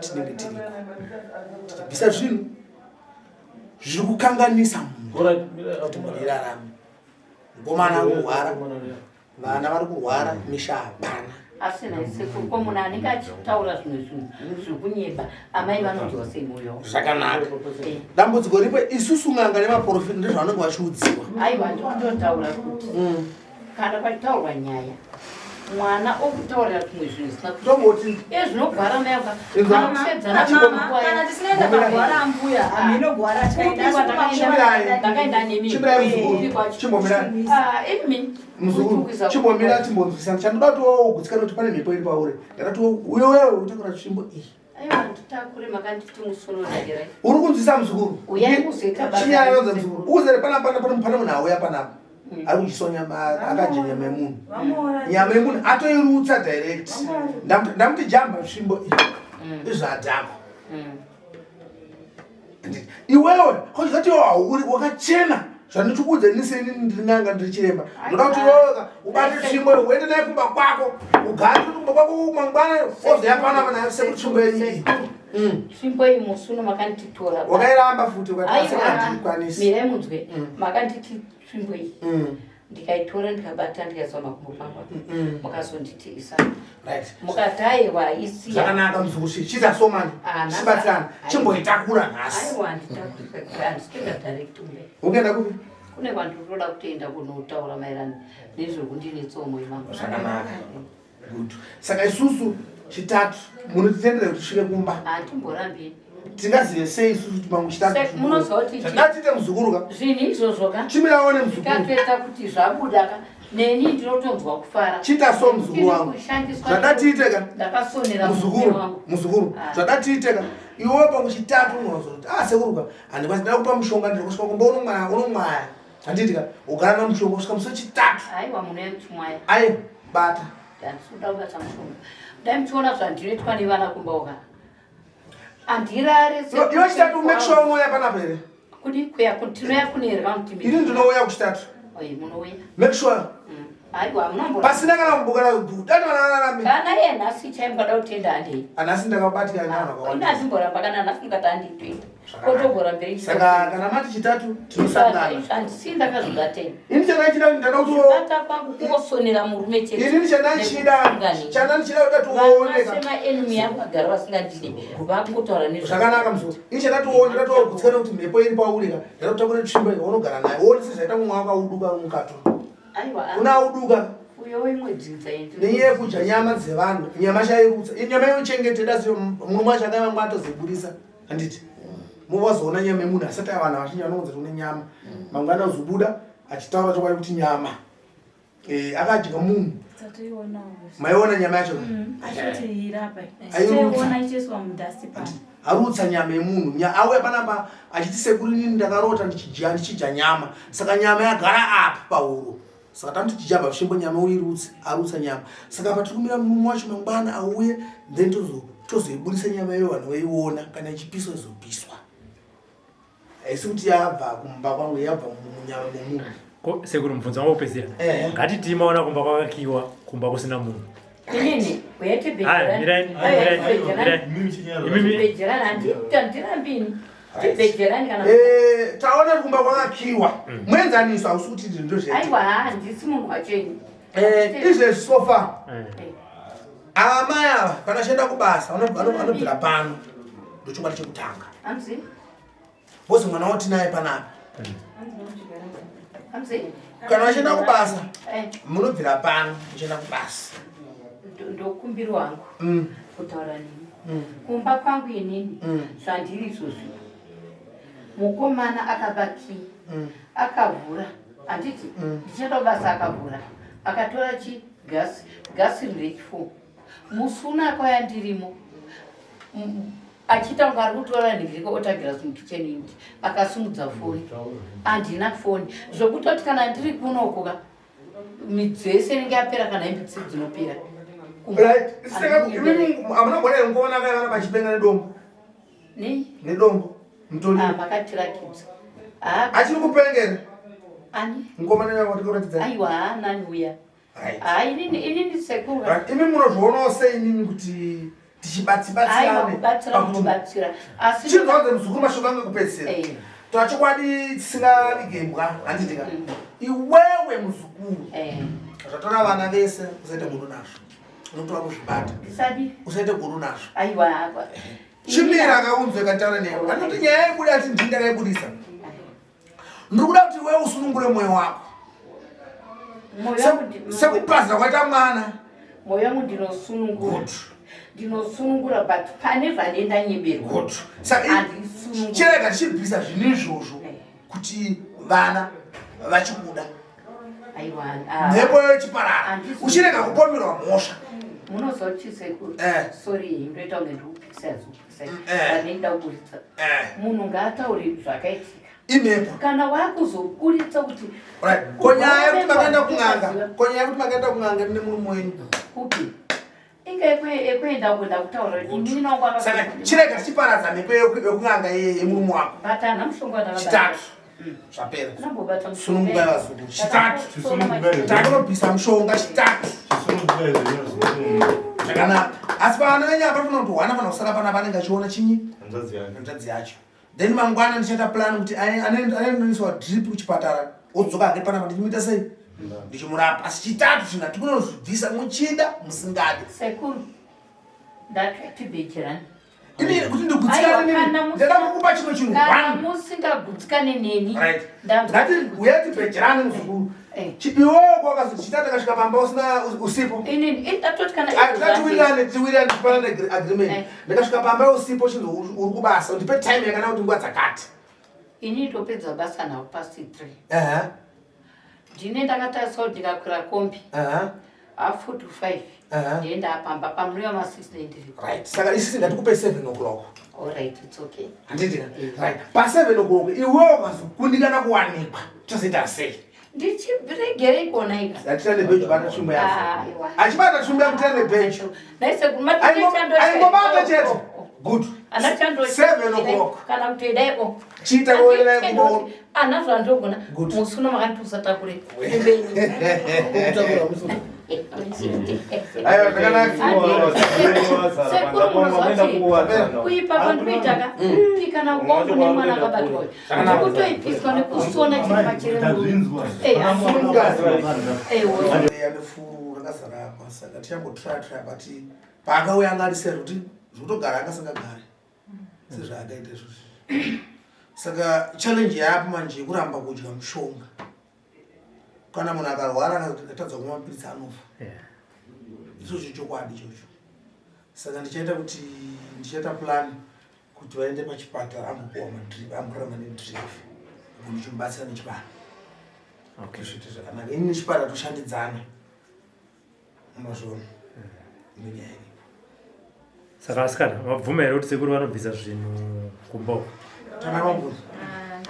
[SPEAKER 3] tinenge tiriko tichibvisa zvinhu zviri kukanganisa munhu kuti mhuri irarame. Mukomana ari kurwara, vana vari kurwara, misha hapana.
[SPEAKER 4] Asi nhai sekuru ko munhu anenge achitaura zvimwe zvinhu zvekunyeba amai vanonzwa sei mwoyo wavo?
[SPEAKER 3] Zvakanaka. Dambudziko ripo isusu n'anga nemaprofita ndizvavanenge vachiudziwa.
[SPEAKER 4] Aiwa ndikutotaura kuti kana pachitaurwa nyaya mwana okutaurira zvimwe zvinhu zvisina
[SPEAKER 3] Tomboti
[SPEAKER 4] e zvinogwara mai aka
[SPEAKER 3] Inzwa.
[SPEAKER 4] kana kushedzana
[SPEAKER 1] Kana tisinaenda pagwara ambuya, hameno gwara tikaenda asi
[SPEAKER 3] Chimbirai.
[SPEAKER 4] ndakaenda nemi
[SPEAKER 3] Chimbirai muzukuru. Chimbomirai.
[SPEAKER 4] imi
[SPEAKER 3] Muzukuru, chimbomira timbonzwisana. Chandoda kuti wogutsikana kuti pane mhepo iri pauri. Ndakati wewe utakura tsvimbo iyi.
[SPEAKER 4] Aiwa nditakure makanditi musunundakirai.
[SPEAKER 3] Uri kunzwisa muzukuru?
[SPEAKER 4] Uyai muzoita basa.
[SPEAKER 3] Chinyaya muzukuru. Uzere panapa pana pane munhu auya panapa. Ari kudyiswa nyama akadya nyama yemunhu. Nyama yemunhu atoirutsa direct. Ndamuti jamba tsvimbo iyi. Izvadhakwa. Iwewe kozvati uri wakachena zvandikuudza ini seni ndiri n'anga ndiri chiremba ndoda kuti iwewe ubate tsvimbo uende naye kumba kwako ugare kumba kwako mangwana ozoya panapa naye sekuri tsvimbo yenyu iyi.
[SPEAKER 4] Tsvimbo iyi musuno makanditora.
[SPEAKER 3] Wakairamba futi ukati
[SPEAKER 4] Aiwa,
[SPEAKER 3] asi handikwanisi.
[SPEAKER 4] Mirai munzwe. Makanditi tsvimbo iyi. Ndikaitora ndikabata ndikaisa makumbo pangu. Mukazonditi isa.
[SPEAKER 3] Right.
[SPEAKER 4] Mukati aiwa isiya.
[SPEAKER 3] Zvakanaka muzukuru chiita so mani. Chibatsirana. Chimboitakura nhasi.
[SPEAKER 4] Aiwa handitakuri handitoenda direct kumbe.
[SPEAKER 3] Ukaenda kupi?
[SPEAKER 4] Kune kwandinoda kutoenda kunotaura maererano nezvekundinetsawo moyo mangu.
[SPEAKER 3] Zvakanaka. Good. Saka isusu chitatu munotitendera kuti tisvike kumba.
[SPEAKER 4] Handitomborambi.
[SPEAKER 3] Tingazive sei isusu kuti mamwe chitatu.
[SPEAKER 4] Munoziva kuti
[SPEAKER 3] Ngatiite muzukuru ka.
[SPEAKER 4] Zvinhu izvozvo ka.
[SPEAKER 3] Chimira one muzukuru.
[SPEAKER 4] Tikatoita kuti zvabuda ka. Neni ndinotonzwa kufara.
[SPEAKER 3] Chiita so muzukuru wangu. Zvadatiite ka.
[SPEAKER 4] Ndakasonera
[SPEAKER 3] muzukuru. Muzukuru. Ah. Zvadatiite ka. Iwe pakuchitatu unozoti ah sekuru ka handikwanisi ndida kupa mushonga ndiri kusvika kumba unomwaya unomwaya. Handiti ka ugara na mushonga kusvika musi wechitatu.
[SPEAKER 4] Aiwa munoya muchimwaya.
[SPEAKER 3] Aiwa bata.
[SPEAKER 4] Handisi kuda kubata mushonga. Dai muchiona zvandinoitwa nevana kumba uka. Handirare.
[SPEAKER 3] Iwe chitatu make sure unouya panapa here?
[SPEAKER 4] Kudi kuya tinoya kune here kamuti.
[SPEAKER 3] Ini ndinouya kuchitatu.
[SPEAKER 4] Oyi munouya.
[SPEAKER 3] Make sure.
[SPEAKER 4] Aiwa munombo.
[SPEAKER 3] Pasina kana kumbukana dati vana vararame.
[SPEAKER 4] Kana iye nhasi chai mukada kutenda handei.
[SPEAKER 3] Anhasi ndakabatikana nevanhu vakawanda.
[SPEAKER 4] Ini handimboramba kana nhasi mukati handitoenda. Kotogora mberi.
[SPEAKER 3] Saka kana mati chitatu tinosangana.
[SPEAKER 4] Handisi ndakazvibata ini.
[SPEAKER 3] Ini chandaichida ndada kuti
[SPEAKER 4] Kubata kwangu kungosonera murume chete.
[SPEAKER 3] Ini chandaichida chandaichida kuti tione.
[SPEAKER 4] Vana sema enemy yangu vagara vasingandidi vakungotaura nezve.
[SPEAKER 3] Zvakanaka muzukuru. Ini chandationa ndatogutsikana kuti mhepo iri pauri ka ndatotakura tsvimbo iyo unogara nayo. Uone sezvaita mumwe wakauduka mukato.
[SPEAKER 4] Aiwa.
[SPEAKER 3] Una uduka.
[SPEAKER 4] Uyo wemwe dzinza indi.
[SPEAKER 3] Nenyaya yekudya nyama dzevanhu, nyama chairutsa. Nyama yochengete dasi murume wacho akaiva ngwatozoiburisa. Handiti? Muvazoona nyama yemunhu asati avanhu vazhinji vanounza kuti une nyama. Mangwana ozobuda achitaura chokwadi kuti nyama. Eh, akadya munhu. Maiona nyama yacho? Arutsa nyama yemunhu. Auya panapa achiti sekuru inini ndakarota ndichidya ndichidya nyama. Saka nyama yagara apa pahuro. Saka tamuti chijamba zvimbo nyama uirutse, arutsa nyama. Saka apa tiri kumira murume wacho mangwana auye then tozo tozoibudisa nyama iyoyo vanhu voiona kana ichipiswa izopiswa. Haisi kuti yabva kumba kwangu yabva munyama memunhu.
[SPEAKER 2] Ko sekuru mubvunzo wangu wekupedzisira. Ngatitii maona kumba kwakakiwa kumba kusina munhu.
[SPEAKER 4] Inini uyati
[SPEAKER 2] Hai, mirai, mirai, mirai. Imimi
[SPEAKER 4] bejerani handirambini. Tibhejerani kana
[SPEAKER 3] Eh, taona kuti kumba kwakakiwa. Muenzaniso hausi kuti ndizvo ndozvaita.
[SPEAKER 4] Aiwa handisi munhu wacho ini.
[SPEAKER 3] Eh, izvezvi so far. Amai ava kana achienda kubasa vanobvira pano. Ndochokwadi chekutanga.
[SPEAKER 4] Hamzi?
[SPEAKER 3] Bozi mwana watinaye panapa.
[SPEAKER 4] Hamzi?
[SPEAKER 3] Kana vachienda kubasa
[SPEAKER 4] Eh.
[SPEAKER 3] munobvira pano muchienda kubasa.
[SPEAKER 4] Ndokumbiro wangu kutaura nemi. Kumba kwangu inini zvandiri izvozvi. Mukomana akaba key akavhura handiti ndichienda kubasa akavhura akatora chi gasi gasi rine musi unako yandirimo achiita kunge ari kutora nhingi otagirasi mukitchen unit akasimudza foni handina foni zvekutoti kana ndiri kunokuka midziyo yese inenge yapera kana hembe dzese dzinopera
[SPEAKER 3] Hamuna kuona here mukomana akaiva pachipenga nedombo?
[SPEAKER 4] Nei?
[SPEAKER 3] Nedombo. Mutori.
[SPEAKER 4] Ah, makatirakidza.
[SPEAKER 3] Achiri kupengera.
[SPEAKER 4] Ani?
[SPEAKER 3] Mukomana uya watikuratidza.
[SPEAKER 4] Aiwa, nani uya?
[SPEAKER 3] Right.
[SPEAKER 4] Ah, inini inini sekuru.
[SPEAKER 3] Right. Imi munozvionawo sei inini kuti tichibatsibatsirane?
[SPEAKER 4] Aiwa, kubatsira kubatsira. Asi
[SPEAKER 3] chinzwanze muzukuru mashoko angu ekupedzisira.
[SPEAKER 4] Eh.
[SPEAKER 3] Taura chokwadi tisingavige imbwa handiti ka. Iwewe muzukuru.
[SPEAKER 4] Eh.
[SPEAKER 3] Zvatora vana vese usaite godo nazvo. Unotora kuzvibata.
[SPEAKER 4] Ndisadi.
[SPEAKER 3] Usaite godo nazvo.
[SPEAKER 4] Aiwa.
[SPEAKER 3] Chimira akaunzwe kataura newe. Anoti nyaya yebuda ati ndini ndakaibudisa. Ndiri kuda kuti iwewe usunungure moyo wako. Sekupaza kwaita mwana.
[SPEAKER 4] Moyo wangu ndinosunungura. Ndinosunungura but pane zvane ndanyeberwa.
[SPEAKER 3] Good. Saka chirega tichibvisa zvinhu izvozvo kuti vana vachikuda.
[SPEAKER 4] Aiwa.
[SPEAKER 3] Mhepo yechiparara. Uchirega kupomerwa mhosva.
[SPEAKER 4] Munoziva kuti sekuru. Sorry, ndoita kunge ndikupisa zokupisa. Pane ndakuburitsa. Munhu ngaataure zvakaitika.
[SPEAKER 3] Imhepo.
[SPEAKER 4] Kana wakuzoburitsa kuti
[SPEAKER 3] Right. Ko nyaya yekuti makaenda kun'anga, ko nyaya yekuti makaenda kun'anga mune murume wenyu.
[SPEAKER 4] Kupi? Inga yekuenda kuenda kutaura kuti inini wangu akaka.
[SPEAKER 3] Saka chirega tichiparadza mhepo yekun'anga yemurume wako.
[SPEAKER 4] But hana mushonga wandakabata.
[SPEAKER 3] Chitatu. Zvapera.
[SPEAKER 4] Ndambobata mushonga.
[SPEAKER 3] Sunungukai vazukuru. Chitatu. Takunobvisa mushonga chitatu. Zvakanaka. Asi pavana venyu apa panofanira kuti hwana fanira kusara panapa anenge achiona chinyi? Hanzvadzi yacho. Then mangwana ndichaita plan kuti anoiswa drip kuchipatara odzoka hake panapa ndichimuita sei? Ndichimurapa. Asi chitatu chinhu hatikunozvibvisa muchida musingadi.
[SPEAKER 4] Sekuru. Ndakatibhejerani.
[SPEAKER 3] Ini kuti ndigutsikane nemi. Ndada kukupa chimwe chinhu.
[SPEAKER 4] Kana musingagutsikane neni.
[SPEAKER 3] Right. Ngati uya tibhejerane muzukuru. Iwewe kwakazoti chitatu akasvika pamba usina usipo.
[SPEAKER 4] Inini ndatoti kana
[SPEAKER 3] Tiwirirane tiwirirane tipanane agreement. Ndakasvika pamba usipo chinzi uri kubasa undipe time yakanaka kuti nguva dzakati.
[SPEAKER 4] Ini ndopedza basa nawo past 3.
[SPEAKER 3] Ehe.
[SPEAKER 4] Ndine ndakatarisa kuti ndikakwira kombi. Half to 5. Ndiye ndapamba pamunouya ma 6 nendiri.
[SPEAKER 3] Right. Saka isisi ndatikupe 7 o'clock.
[SPEAKER 4] All right, it's okay.
[SPEAKER 3] Handiti? Right. Pa 7 o'clock iwewe ukazokundikana kuwanikwa tozoita sei?
[SPEAKER 4] Ndichiregerei kuona ika.
[SPEAKER 3] Ndatira nebench bata tsvimbo yako. Achibata tsvimbo yako tira nebench.
[SPEAKER 4] Naise
[SPEAKER 3] Aingobata chete. Good.
[SPEAKER 4] Ana chando
[SPEAKER 3] 7 o'clock.
[SPEAKER 4] Kana kuti dai o.
[SPEAKER 3] Chiita kuenda kumba.
[SPEAKER 4] Ana zvandogona. Musi uno makati usatakure. Kumbeni.
[SPEAKER 8] Kutakura musi uno.
[SPEAKER 3] Aiwa zvakanaka.
[SPEAKER 4] Sekuru munozwa kuipa kwandinoita ka kana kwangu nemwana akabatwa ndikutoipiswa nekusona chiri pachirembu.
[SPEAKER 3] Furu rakazara apa saka tichambotraya traya but paakauya anga ari seri kuti zvekutogara anga asingagari sezvaakaita izvozvi saka challenge yaapo manje yekuramba kudya mushonga kana munhu akarwara akatadza kumwa mapiritsi anofa ichocho chokwadi ichocho saka ndichaita kuti ndichaita plan kuti vaende pachipatara ambopuwa madrip amboramba nedrip apo ndichimubatsira nechipatara okay. zviite zvakanaka ini nechipatara toshandidzana unozviona nenyaya iripo
[SPEAKER 2] saka asikana mabvuma here kuti sekuru vanobvisa zvinhu kumba uko
[SPEAKER 3] tana mabvunzo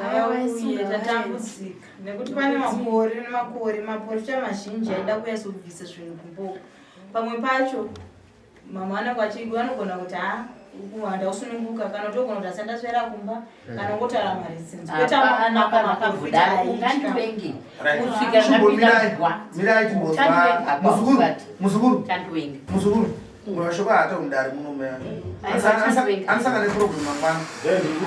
[SPEAKER 1] ngavauye tatambudzika nekuti pane makore nemakore maporofita mazhinji aida kuuya sokubvisa zvinhu kumba uko pamwe pacho mama vanenge vachi vanogona kuti ha handausununguka kana kuti ogona kuti asandaswera kumba kana ungotaura mareasons kwete
[SPEAKER 4] Hapana
[SPEAKER 1] maporofita
[SPEAKER 4] pakambodaro
[SPEAKER 1] aitya
[SPEAKER 4] ungandivengi
[SPEAKER 3] Right.
[SPEAKER 4] kusvika
[SPEAKER 3] Chimbomirai,
[SPEAKER 4] ndapinda mugwa
[SPEAKER 3] mirai timbonzwa.
[SPEAKER 4] Chandivenga apa
[SPEAKER 3] Muzukuru,
[SPEAKER 4] usati.
[SPEAKER 3] muzukuru,
[SPEAKER 4] Chandivenga.
[SPEAKER 3] muzukuru. Mashoko aata mudare muno meya.
[SPEAKER 4] Aiwa, chandivenga.
[SPEAKER 3] Anosangana neprogram mangwana.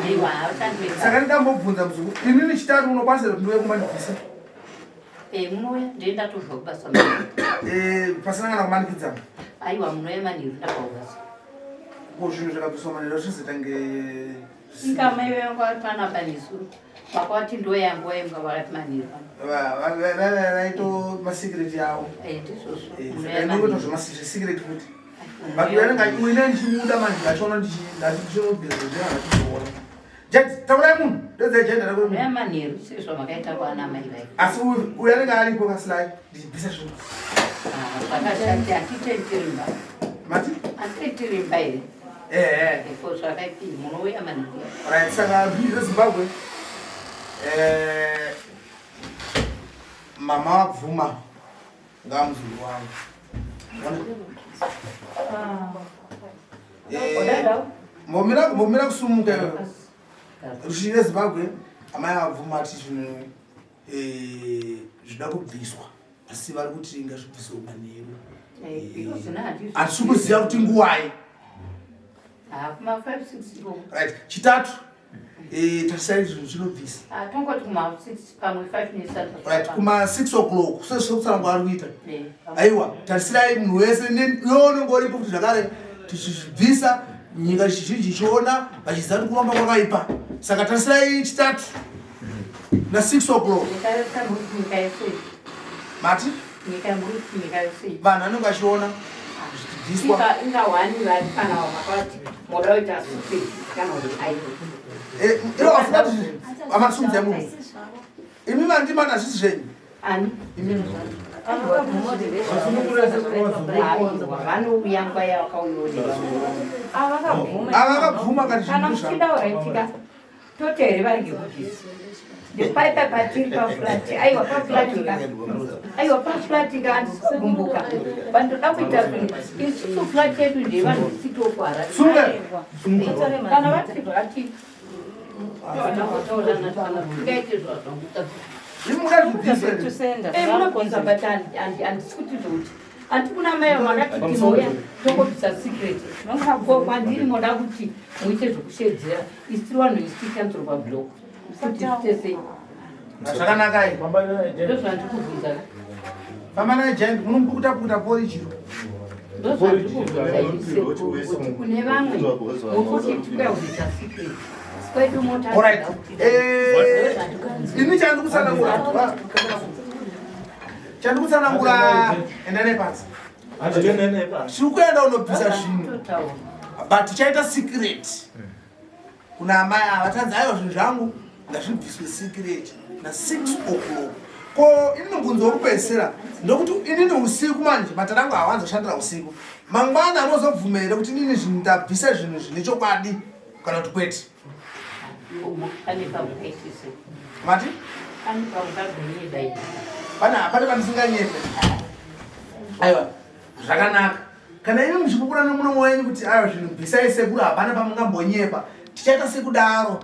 [SPEAKER 4] Aiwa, chandivenga.
[SPEAKER 3] Saka ndambobvunza muzukuru, inini chitatu unokwanisa kuti ndiuye kumba ndibvise?
[SPEAKER 4] Eh, munouya ndiye ndatobva kubasa manheru.
[SPEAKER 3] Eh, pasina kana kumanikidzana.
[SPEAKER 4] Aiwa, munouya manheru ndabva kubasa.
[SPEAKER 3] Ko zvinhu zvakabviswa manheru zvizoita nge
[SPEAKER 4] Inga mai vangu vari panapa nezuro. Vakavati ndoyangu vainga vakati manheru ano.
[SPEAKER 3] Vaito masecret yavo.
[SPEAKER 4] Eh, ndizvozvo.
[SPEAKER 3] Eh,
[SPEAKER 4] Munouya
[SPEAKER 3] saka
[SPEAKER 4] manheru.
[SPEAKER 3] ndinoita zvemasecret futi. But uyu anenge uine ndichimuda manje ndachiona ndichinobvisa zvinhu ndachizoona. Jack, taurai munhu. Ndodzai jenda rako
[SPEAKER 4] Munouya
[SPEAKER 3] munhu.
[SPEAKER 4] manheru sezvamakaita kwana mai vai.
[SPEAKER 3] Asi uyu anenge aripo kasilai ndichibvisa zvinhu.
[SPEAKER 4] Ah, zvakashati hatitei mba.
[SPEAKER 3] Mati?
[SPEAKER 4] Hatitei mba here?
[SPEAKER 3] Eh, eh.
[SPEAKER 4] Ko zvakaipi munouya manheru.
[SPEAKER 3] Right, saka zvinhu zveZimbabwe eh mama vabvuma ngamuzukuru wangu. Eh, mbomira mbomira kusumuka iwewe. Ruzhinji rweZimbabwe amai vabvuma ati zvinhu eh zvida kubviswa asi vari kuti ngazvibviswe manheru.
[SPEAKER 4] Eh, because na handizvo.
[SPEAKER 3] Hatisi kuziva kuti nguwai.
[SPEAKER 4] Ah, kuma 5 6 ikoko.
[SPEAKER 3] Right, chitatu eh tarisai zvinhu zvinobvisa.
[SPEAKER 4] Ah, tongoti kuma 6 pamwe 5 nesata.
[SPEAKER 3] Right, kuma 6 o'clock sezvekutsanangura ari kuita.
[SPEAKER 4] Eh,
[SPEAKER 3] Aiwa, tarisirai munhu wese iwe unenge uripo kuti zvakare tichizvibvisa nyika zhinji ichiona vachiziva kuti kuromba kwakaipa. Saka tarisirai chitatu na 6 o'clock.
[SPEAKER 4] Nyika yose muri nyika yose.
[SPEAKER 3] Mati
[SPEAKER 4] Nyika muri nyika yose.
[SPEAKER 3] vanhu vanenge vachiona zvichibviswa.
[SPEAKER 4] Inga inga wani vari pana vakati moda kuita secret kana kuti aiwa.
[SPEAKER 3] Eh, ivo vafunga kuti amasumudza munhu. Imi vandimana hazvisi zvenyu.
[SPEAKER 4] Ani?
[SPEAKER 3] Imi
[SPEAKER 4] Aiwa, vanouya nguva yavakauya
[SPEAKER 3] Avakabvuma kati
[SPEAKER 4] Kana
[SPEAKER 3] zvinhu zvavo.
[SPEAKER 4] muchida uraitika tote here vari ngekubvisa. Ndepaipa patiri pafurati. Aiwa pafurati ka. Aiwa pafurati ka handisi kugumbuka. Vandoda kuita zvinhu. Isusu furati yedu ndeyevanhu tisitokuharare.
[SPEAKER 3] Sunga.
[SPEAKER 4] Kana vati zvakati tingaite zvazvanguta.
[SPEAKER 3] Imi muda zvibvise.
[SPEAKER 4] Eh, munobvisa but handisi kuti zvokuti handi kuna mai vakati tinouya tongobvisa secret ko kwandiri moda kuti muite zvokushedzera isu tiri vanhu isu tikanzuro pablock kuti zviite sei
[SPEAKER 3] Zvakanaka iyi.
[SPEAKER 4] ndozvandiri kubvunza ka
[SPEAKER 3] Famba naye giant munomupukuta pukuta porichiro.
[SPEAKER 4] ndozvandiri kubvunza ise kuti kune vamwe mokuti tikuya kuzoita secret kwedu
[SPEAKER 3] Alright. Eh, ini chandikutsanangura. Chandikutsanangura enda nepasi. Tiri kuenda unobvisa zvinhu. But tichaita secret. Kuna amai ava tanzi aiwa zvinhu zvangu ngazvibviswe secret na 6 o'clock. Ko inini mubvunzo wekupedzisira ndokuti inini usiku manje matare angu hawanzoshandira usiku. Mangwana anozobvuma here kuti inini zvinhu ndabvisa zvinhu zvine chokwadi kana kuti kwete? Mati? Pane hapana pandisinganyepe. Aiwa, zvakanaka. Kana imi muchipupura nemuromo wenyu kuti aiwa zvinhu bvisai sekuru hapana pamungambonyepa. Tichaita sekudaro.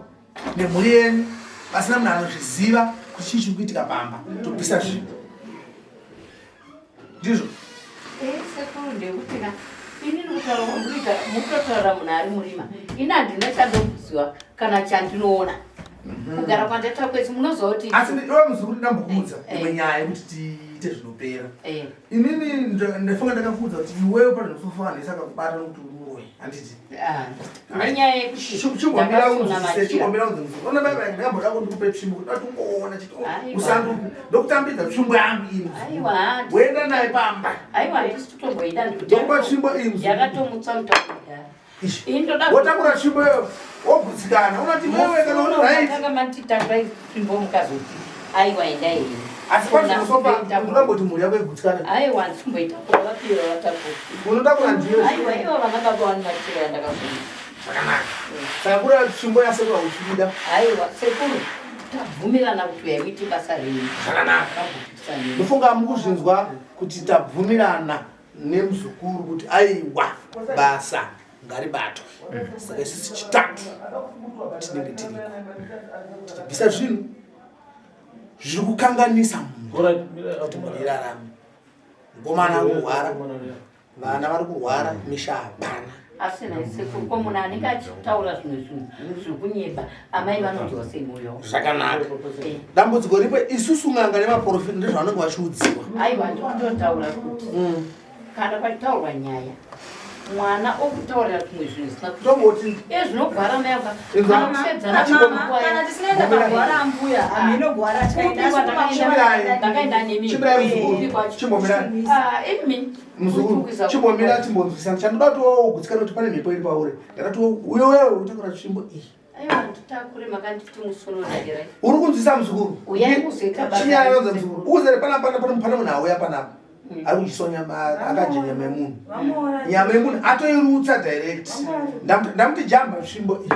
[SPEAKER 3] nemhuri yenyu pasina munhu anozviziva kuti chii chiri kuitika pamba tobvisa zvinhu ndizvo
[SPEAKER 4] eh, sekuru ndekuti ka inini kutaura kwamurikuita mukutotaura munhu ari murima ini handina chandokuziva kana chandinoona mhm. kugara kwandaita kwese munoziva kuti
[SPEAKER 3] asi iwe muzukuru ndambokuudza eh, imwe eh. nyaya yekuti tiite zvinopera inini ndafunga ndakakuudza kuti iwewe pane zvinofana akakubata nokuti uroyi handiti
[SPEAKER 4] Ah, nenyaya
[SPEAKER 3] yekutichimbomira unzise ona baba ndamboda kundikupe tsvimbo kuda tungoona chiti
[SPEAKER 4] Aiwa.
[SPEAKER 3] usanduku ndokutambidza tsvimbo yangu iyi
[SPEAKER 4] Aiwa.
[SPEAKER 3] woenda naye pamba
[SPEAKER 4] aiwa handisi kutomboida
[SPEAKER 3] ndokupa tsvimbo iyi muzukuru.
[SPEAKER 4] yakatomutsa mutauro kudhara
[SPEAKER 3] Ishi.
[SPEAKER 4] ini ndoda
[SPEAKER 3] wotakura tsvimbo iyo wogutsikana unoti wewe kana uri right
[SPEAKER 4] tanga manditanga tsvimbo mukazoti aiwa endai henyu
[SPEAKER 3] asi pazvinosopa unongoti mhuri yako igutsikane
[SPEAKER 4] aiwa ndichimboitakura vapira vatakura
[SPEAKER 3] unotakura ndiyo
[SPEAKER 4] aiwa ivo vana baba vani machira yandakazona
[SPEAKER 3] zvakanaka saka kuri tsvimbo yasekuru hauchida
[SPEAKER 4] aiwa sekuru tabvumirana kuti uyai muite basa renyu
[SPEAKER 3] zvakanaka ndofunga mukuzvinzwa kuti tabvumirana nemuzukuru kuti aiwa basa ngaribatwe saka isusu chitatu tinenge tiriko tichibvisa zvinhu zviri kukanganisa munhu kuti mhuri irarame mukomana ari kurwara vana vari kurwara misha hapana
[SPEAKER 4] asi nhai sekuru ko munhu anenge achitaura zvimwe zvinhu zvekunyeba amai vanonzwa sei mwoyo
[SPEAKER 3] zvakanaka eh. dambudziko ripo isusu n'anga nemaprofita ndezvavanenge vachiudziwa
[SPEAKER 4] aiwa ndikutotaura kuti mm. kana pachitaurwa nyaya mwana okutaurira tumwe zvinhu zvisina
[SPEAKER 3] tomboti
[SPEAKER 4] e zvinogwara mai aka
[SPEAKER 1] kana tisinaenda pagwara ambuya hameno gwara
[SPEAKER 4] ndakaenda nemi
[SPEAKER 3] chimbomira
[SPEAKER 4] ah, imi
[SPEAKER 3] muzukuru chimbomira timbonzwisana chandoda kuti wogutsikana kuti pane mhepo iri pauri ndakati uyo wewe utakura tsvimbo iyi
[SPEAKER 4] Aiwa nditakure makanditi musuno ndagerai.
[SPEAKER 3] Uri kunzwisa muzukuru?
[SPEAKER 4] Uyai muzoita
[SPEAKER 3] basa. Chinyaya muzukuru. Uzere panapa pana pane munhu auya panapa. Mm. Ari kudyiswa nyama akadya nyama yemunhu. Nyama yemunhu atoirutsa direct. Ndamuti jamba tsvimbo iyi.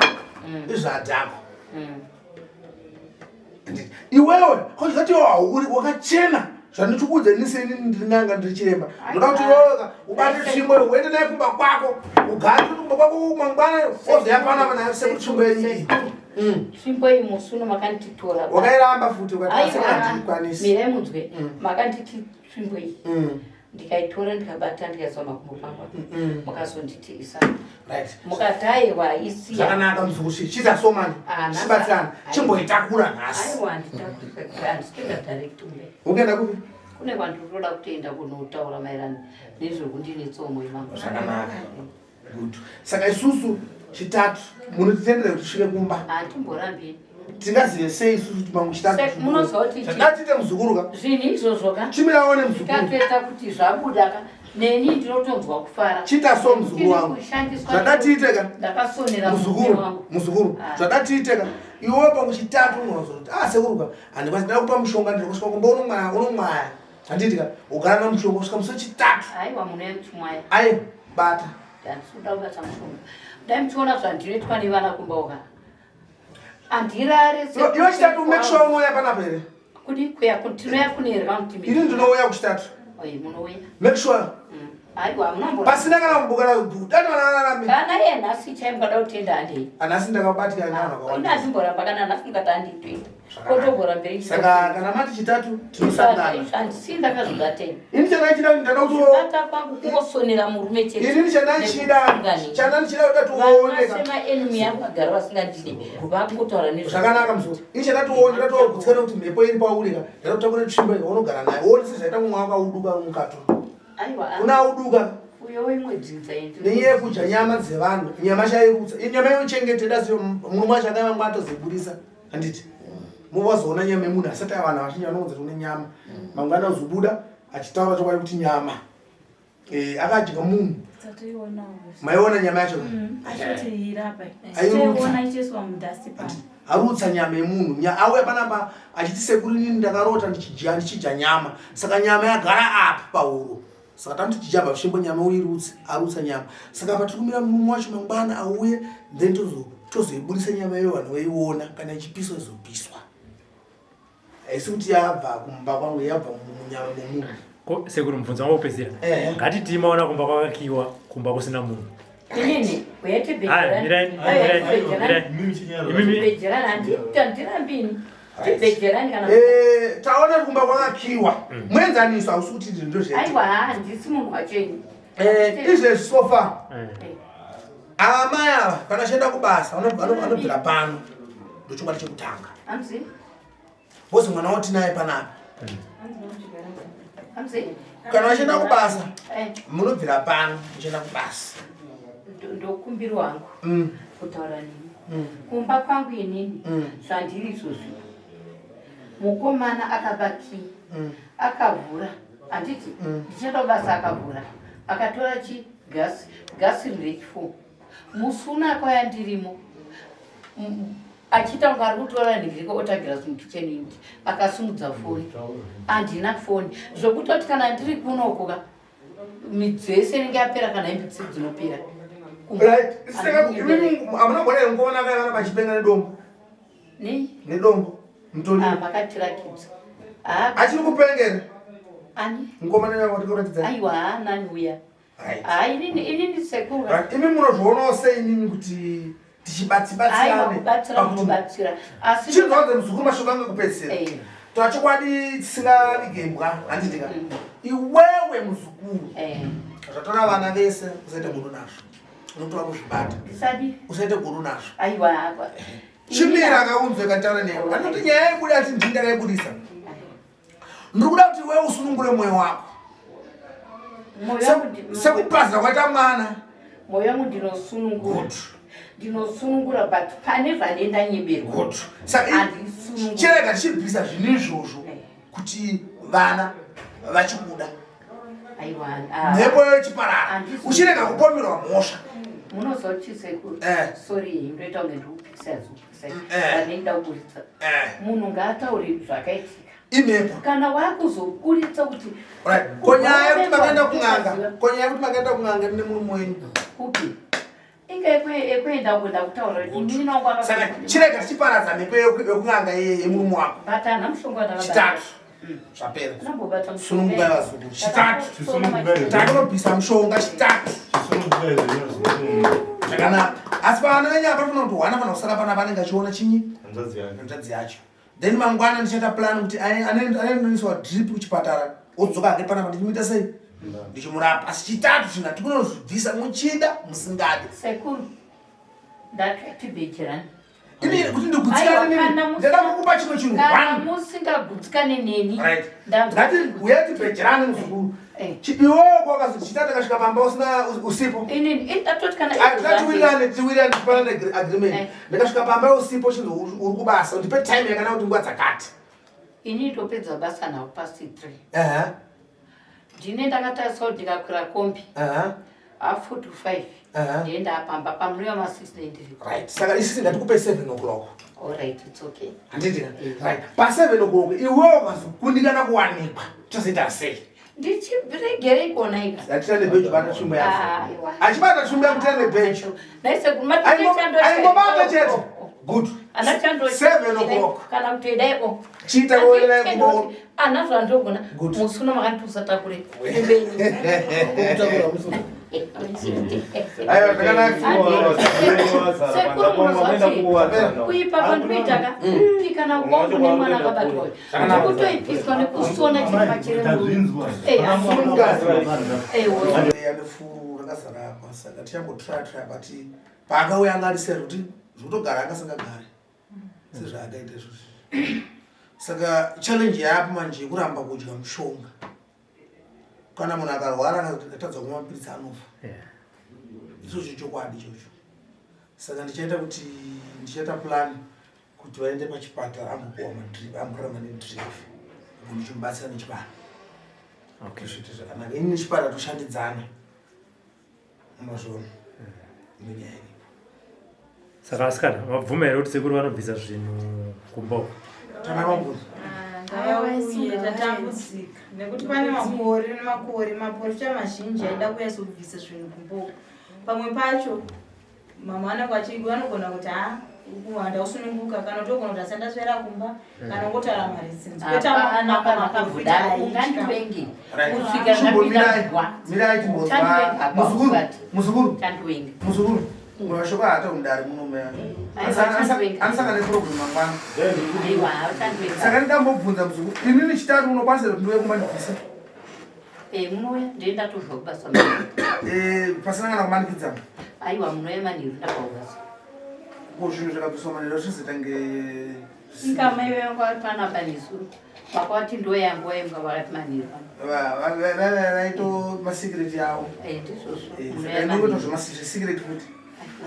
[SPEAKER 3] Mm. Izvadhakwa. Mm. Iwewe kozvati uri wakachena zvandikuudza ini seni ndiri n'anga ndiri chiremba ndoda kuti iwewe ubate tsvimbo uende naye kumba kwako ugare kumba kwako mangwana ozoya panapa naye sekuri tsvimbo yenyu iyi
[SPEAKER 4] mm. tsvimbo iyi musi uno makanditora
[SPEAKER 3] wakairamba futi ukatiasikandikwanisi
[SPEAKER 4] mirai munzwe mm. makanditi tsvimbo iyi mm. ndikaitora ndikabata ndikaisa makumbo pangu mukazonditi isa mukati aiwa isiya
[SPEAKER 3] zvakanaka muzukuru chiita so mani
[SPEAKER 4] ah,
[SPEAKER 3] chibatsirana chimboitakura nhasi
[SPEAKER 4] aiwa handitakura handisikuenda direct kumbe
[SPEAKER 3] ukuenda kupi
[SPEAKER 4] kune kwandinoda kutoenda kunotaura maererano nezvekundinetsawo moyo mangu
[SPEAKER 3] zvakanaka good saka isusu chitatu munotitendera kuti tisvike kumba
[SPEAKER 4] hantimborambi
[SPEAKER 3] tingazive sei isusu kuti mamwe chitatu
[SPEAKER 4] munoziva kuti
[SPEAKER 3] ngatiite muzukuru ka
[SPEAKER 4] zvinhu izvozvo ka
[SPEAKER 3] chimira one muzukuru
[SPEAKER 4] tikatoita kuti zvabuda ka neni ndinotonzwa kufara
[SPEAKER 3] chiita so muzukuru wangu zvadatiite ka
[SPEAKER 4] ndakasonera
[SPEAKER 3] muzukuru muzukuru
[SPEAKER 4] ah.
[SPEAKER 3] zvadatiite ka iwe pamwe chitatu unozoti ah sekuru ka handikwanisi ndida kupa mushonga ndiri kusvika kumba unomwaya unomwaya handiti ka ugara namushonga kusvika musi wechitatu
[SPEAKER 4] aiwa munoya muchimwaya
[SPEAKER 3] aiwa bata
[SPEAKER 4] handisi kuda kubata mushonga dai muchiona zvandinoitwa nevana kumba uka handirare
[SPEAKER 3] iwe chitatu make sure unouya panapa here
[SPEAKER 4] kudi kuya tinoya kune here kamuti
[SPEAKER 3] ini ndinouya kuchitatu
[SPEAKER 4] munouya
[SPEAKER 3] make sure
[SPEAKER 4] mm. aiwa munombo
[SPEAKER 3] pasina kana kumbukana dati vana vararame
[SPEAKER 4] kana iye nhasi chai mukada kutenda handei
[SPEAKER 3] anhasi ndakabatikana nevanhu vakawanda
[SPEAKER 4] ini handimboramba kana nhasi mukati handitoenda kotogora mberi
[SPEAKER 3] saka kana mati chitatu tinosangana
[SPEAKER 4] handisi ndakazvibatei
[SPEAKER 3] ini chandaichida ndada kuti
[SPEAKER 4] bata kwangu kungosonera murume chete
[SPEAKER 3] ini chandaichida chandaichida kuti tione
[SPEAKER 4] semaenemy yangu vagara vasingandidi vakungotaura nezvo
[SPEAKER 3] zvakanaka muzukuru ini chandatione ndatogutsikana kuti mhepo iri pauri ka ndatotakura tsvimbo iyo unogara nayo uone sezvaita mumwe wakauduka mukato kuna auduka nenyaya yekudya nyama dzevanhu nyama chairutsa nyama yochengete dasi murume wacho akaiva mwa atozoibudisa handiti muvazoona nyama yemunhu asati avanhu vazhinji vanounza kuti une nyama mangwana ozobuda achitaura chokwadi kuti nyama. Eh, akadya munhu maiona nyama yacho
[SPEAKER 1] mm,
[SPEAKER 3] arutsa nyama yemunhu auya panapa achiti sekuru inini ndakarota ndichidya ndichidya nyama saka nyama yagara apa pahuro saka tamuti chijamba zvishembo nyama uirutse arutsa nyama saka apa tiri kumira murume wacho mangwana auye then tozoibudisa nyama iyoyo vanhu voiona kana ichipiswa izopiswa haisi kuti yabva kumba kwangu yabva munyama memunhu
[SPEAKER 2] ko sekuru mubvunzo wangu wekupedzisira ngatitii maona kumba kwakakiwa kumba kusina munhu
[SPEAKER 4] inini uyatibhejerani
[SPEAKER 3] eh, taona kuti kumba kwakakiwa mm. muenzaniso hausi kuti
[SPEAKER 4] ndozvaiwa handisi munhu wachenyu
[SPEAKER 3] eh, izvezvi sofa eh. amai ava kana achienda kubasa vanobvira pano ndochokwadi chekutanga bcause mwana watinaye panapa kana vachienda kubasa eh. munobvira pano muchienda kubasa
[SPEAKER 4] ndokumbiro wangu mm. kutaura nini mm. kumba kwangu inini mm. zvandiri izvozvi mukomana akaba kii akavhura handiti ndichienda kubasa akavhura akatora chi gasi gasi rine musi unako yandirimo achiita kunge ari kutora nhingi otagira mukitchen unit akasimudza foni handina foni zvekutoti kana ndiri kunokuka midzo yese inenge yapera kana hembe dzese dzinopera
[SPEAKER 3] hamuna kuona here mukomana akaiva vachipenga nedombo
[SPEAKER 4] nei
[SPEAKER 3] nedombo mutori
[SPEAKER 4] ah, makatirakidza ah.
[SPEAKER 3] achiri kupengera
[SPEAKER 4] ani
[SPEAKER 3] mukomana watikuratidza
[SPEAKER 4] aiwa haanani uya Ah, inini sekuru
[SPEAKER 3] imi munozvionawo sei inini kuti tichibatsibatsirane chinzwanze muzukuru mashoko ange kupedzisira eh. toa chokwadi tisingavige imbwa handitika mm. iwewe muzukuru eh. zvatora vana vese usaite godo nazvo unotora kuzvibata usaite godo nazvo chimira akaunzwe kataura newe anoti nyaya yebuda ati ndini ndakaibudisa ndiri kuda kuti iwewe usunungure mwoyo wako sekupaza kwaita mwana
[SPEAKER 4] mwoyo wangu ndinosunungura ndinosunungura but pane vane ndanyeberwa
[SPEAKER 3] saka chirega tichibvisa zvinhu izvozvo eh. kuti vana vachikuda mhepo yochiparara uchirega kupomerwa mhosva
[SPEAKER 4] munozochisekuru eh. sorry ndoita kunge ndikupisa zupisa eh. vanenda kuburitsa munhu ngaataure zvakaitika
[SPEAKER 3] imhepo
[SPEAKER 4] kana wakuzoburitsa kuti
[SPEAKER 3] ko nyaya yekuti makaenda kun'anga ko nyaya yekuti makaenda kun'anga mune murume wenyu
[SPEAKER 4] kupi inga yekuenda kuenda kutaura inini wangu
[SPEAKER 3] saka chirega tichiparadza mhepo yekun'anga yemurume wako
[SPEAKER 4] but hana mushonga
[SPEAKER 3] chitatu mm. zvapera sunungukai vazukuru chitatu takunobvisa mushonga chitatu zvakanaka asi pavana venyu apa toona kuti hwana fana kusara panapa anenge achiona chinyi hanzvadzi yacho then mangwana ndichaita plan kuti anoiswa drip kuchipatara odzoka hake panapa ndichimuita sei ndichimurapa asi chitatu chinhu hatikunozvibvisa muchida musingadi
[SPEAKER 4] sekuru ndakatibhejerani
[SPEAKER 3] ini kuti ndigutsikane nemi ndada kukupa chimwe chinhu
[SPEAKER 4] one musingagutsikane neni
[SPEAKER 3] right ndati uya tibhejerane muzukuru eh. iwewo kwakazoti chitatu akasvika pamba usina usipo tiwirirane tiwirirane tipanane agreement eh. ndikasvika pamba usipo chinzi uri kubasa undipe time yakana kuti nguva dzakati
[SPEAKER 4] ini ndopedza basa nhau past three ndine ndakatarisa kuti ndikakwira kombi half to five ndiye ndapamba pamunouya ma six nendiri
[SPEAKER 3] right saka isisi ndatikupe seven o'clock
[SPEAKER 4] allright its okay
[SPEAKER 3] handiti right pa seven o'clock iwewo ukazokundikana kuwanikwa tozoita sei
[SPEAKER 4] ndichiregerei kuona ika
[SPEAKER 3] atira nebhenji bata tsvimbo yako achibata tsvimbo yako tira nebhenji aingobata chete good seven o'clock
[SPEAKER 4] kana kuti edaipo
[SPEAKER 3] chiita kuonera kumba
[SPEAKER 4] ana zvandogona musi uno makati usatakure sekuru munoziva kuipa kwandinoitaka kana kwangu nemwana akabatwa Ndikutoipiswa nekusona chiri
[SPEAKER 3] pachiremufuru rakazara apa saka tichambotraya traya but paakauya anga ari seri kuti zvekutogara anga asingagari sezvaakaita izvozvi saka challenge yaapo manje yekuramba kudya mushonga kana munhu akarwara akatadza kumwa mapiritsi anofa ichocho chokwadi ichocho saka ndichaita kuti ndichaita plan kuti vaende pachipatara ambopuwa madrip amboramba nedrip uko ndichimubatsira nechivanhu. Zviite zvakanaka. Ini nechipatara toshandidzana. Unozviona. Nenyaya iripo.
[SPEAKER 2] Saka asikana mabvuma here kuti sekuru vanobvisa zvinhu kumba uko?
[SPEAKER 3] Tana mabvunzo.
[SPEAKER 1] Ngavauye tatambudzika nekuti pane makore nemakore maporofita mazhinji aida kuuya zobvisa zvinhu kumba uko. Pamwe pacho mama vanenge vachi vanogona kuti ha handausununguka kana kuti ogona kuti asandaswera kumba kana ungotaura mareasons kwete
[SPEAKER 4] Hapana
[SPEAKER 1] maporofita
[SPEAKER 4] pakambodaro
[SPEAKER 1] aitya.
[SPEAKER 4] ungandivengi
[SPEAKER 3] Right.
[SPEAKER 4] kusvika
[SPEAKER 3] Chimbomirai,
[SPEAKER 4] ndapinda mugwa
[SPEAKER 3] mirai timbonzwa.
[SPEAKER 4] Chandivenga apa
[SPEAKER 3] Muzukuru,
[SPEAKER 4] usati.
[SPEAKER 3] muzukuru,
[SPEAKER 4] Chandivenga.
[SPEAKER 3] muzukuru. Mashoko aata mudare muno meya.
[SPEAKER 4] Aiwa, chandivenga.
[SPEAKER 3] Anosangana neprogram mangwana.
[SPEAKER 4] Aiwa, chandivenga.
[SPEAKER 3] Saka ndambobvunza muzukuru, inini chitatu unokwanisa kuti ndiuye kumba ndibvise?
[SPEAKER 4] Eh, munouya ndiye ndatobva kubasa manheru.
[SPEAKER 3] Eh, pasina kana kumanikidzana.
[SPEAKER 4] Aiwa, munouya manheru ndabva kubasa.
[SPEAKER 3] Ko zvinhu zvakabviswa manheru zvizotange
[SPEAKER 4] Inga mai vangu vari panapa nesu. Vakavati ndoyangu vainga vakati manheru pano.
[SPEAKER 3] Vaito masecret yavo.
[SPEAKER 4] Eh, ndizvozvo.
[SPEAKER 3] Eh,
[SPEAKER 4] Munouya
[SPEAKER 3] saka
[SPEAKER 4] manheru.
[SPEAKER 3] inokuita zvemasecret futi.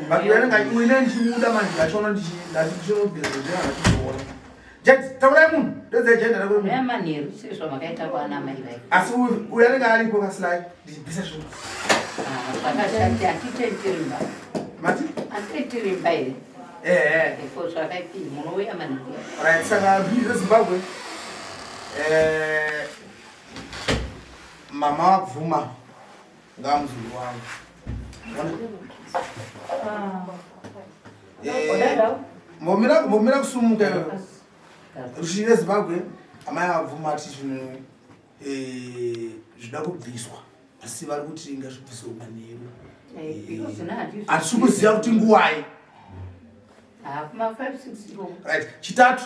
[SPEAKER 3] But uyo anenge uine ndichimuda manje ndachiona ndichinobvisa zvinhu andachizoona. Jack, taurai munhu. Ndodzai jenda rako
[SPEAKER 4] Munouya
[SPEAKER 3] munhu.
[SPEAKER 4] manheru sezvamakaita kwana mai vai.
[SPEAKER 3] Asi uyu anenge aripo kasilai ndichibvisa zvinhu.
[SPEAKER 4] Ah, zvakashati hatitei mba.
[SPEAKER 3] Mati?
[SPEAKER 4] Hatitei mba here?
[SPEAKER 3] Eh, eh.
[SPEAKER 4] Ko zvakaipi munouya manheru.
[SPEAKER 3] Right, saka zvinhu zveZimbabwe eh mama wabvuma ngamuzukuru wangu. Eh, mbomira kusumuka iwewe. Ruzhinji rweZimbabwe amai vabvuma ati zvinhu eh, zvida kubviswa asi vari kuti ngazvibviswe manheru.
[SPEAKER 4] Eh, because na handizvo.
[SPEAKER 3] Hatisi kuziva kuti nguwai.
[SPEAKER 4] Ah, kuma 5 6 ikoko.
[SPEAKER 3] Right, chitatu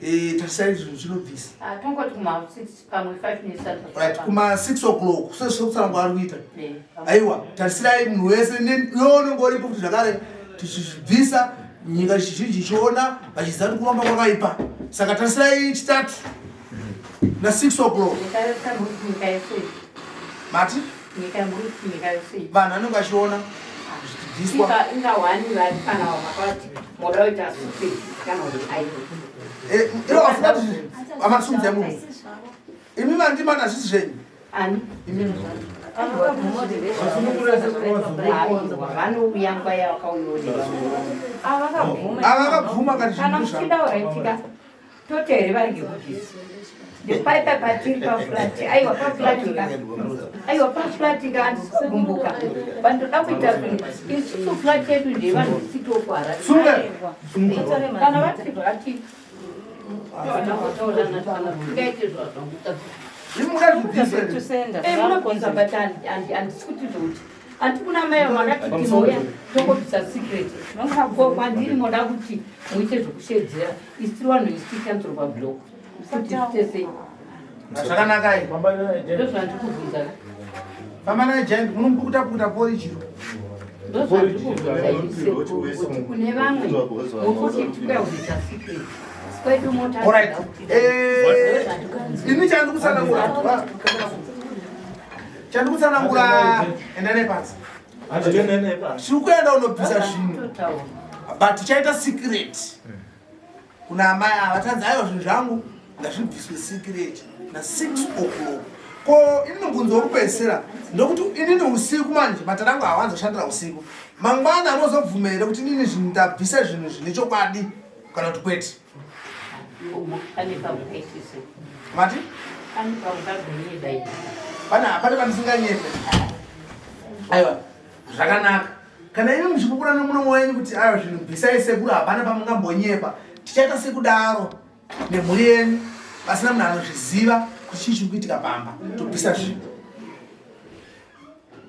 [SPEAKER 3] eh, tarisai zvinhu zvinobvisa.
[SPEAKER 4] Ah, tongoti kuma 6 pamwe 5 minutes
[SPEAKER 3] Right, kuma 6 o'clock sezvekutsanangura ari kuita.
[SPEAKER 4] Eh,
[SPEAKER 3] Aiwa, tarisirai munhu wese iwe unenge uripo kuti zvakare tichizvibvisa nyika zhinji ichiona vachiziva kuti kuromba kwakaipa. Saka tarisirai chitatu na 6 o'clock.
[SPEAKER 4] Nyika yose muri nyika yose.
[SPEAKER 3] Mati
[SPEAKER 4] Nyika muri nyika yose.
[SPEAKER 3] vanhu vanenge vachiona zvichibviswa.
[SPEAKER 4] Inga inga wani vari pana vakati moda kuita secret kana kuti aiwa.
[SPEAKER 3] Eh, ivo vafunga kuti amasumudza munhu. Imi vandimana hazvisi zvenyu.
[SPEAKER 4] Ani?
[SPEAKER 3] Imi
[SPEAKER 4] Aiwa, vanouya nguva yavakauya
[SPEAKER 3] Avakabvuma kati
[SPEAKER 4] Kana
[SPEAKER 3] zvinhu zvavo.
[SPEAKER 4] muchida uraitika toti here vari ngekubvisa. Ndepaipa patiri pafurati aiwa pafurati ka aiwa pafurati ka handisi kugumbuka vandoda kuita zvinhu isusu furati yedu ndevanhu tisitokuharare
[SPEAKER 3] Sunga.
[SPEAKER 4] kana vati zvakati tingaite zvazvanguta
[SPEAKER 3] Imi muda zvibvise.
[SPEAKER 5] tusenda
[SPEAKER 4] munobvisa but handisi kuti zvokuti handi kuna mai vakati tinouya tongobvisa secret ko kwandiri moda kuti muite zvokushedzera isi tiri vanhu isi tikanzoro pablock kuti zviite sei
[SPEAKER 3] Zvakanaka iyi.
[SPEAKER 4] ndozvandiri kubvunza ka
[SPEAKER 3] Famba naye giant munomupukuta pukuta pori chiro.
[SPEAKER 4] ndozvandiri kubvunza ise kuti kune vamwe mukuti tikuya kuzoita secret kwedu
[SPEAKER 3] Alright.
[SPEAKER 4] mota
[SPEAKER 3] Eh, ini chandikutsanangura. Chandikutsanangura enda nepasi. Tiri kuenda unobvisa zvinhu. But tichaita secret. Kuna amai ava tanzi aiwa zvinhu zvangu ngazvibviswe secret na 6 o'clock. Ko ini mubvunzo wekupedzisira ndokuti inini usiku manje matara angu hawanzoshandira usiku. Mangwana anozobvuma here kuti inini zvinhu ndabvisa zvinhu zvine chokwadi kana kuti kwete?
[SPEAKER 4] Pane pamukaitise
[SPEAKER 3] Mati?
[SPEAKER 4] pane pamukagonyeda ii
[SPEAKER 3] Pane hapana pandisinganyepe. Aiwa, zvakanaka. Kana imi muchipupura nemuromo wenyu kuti aiwa zvinhu bvisai sekuru hapana pamungambonyepa. Tichaita sekudaro nemhuri yenyu pasina munhu anozviziva kuti chii chiri kuitika pamba. Tobvisa zvinhu.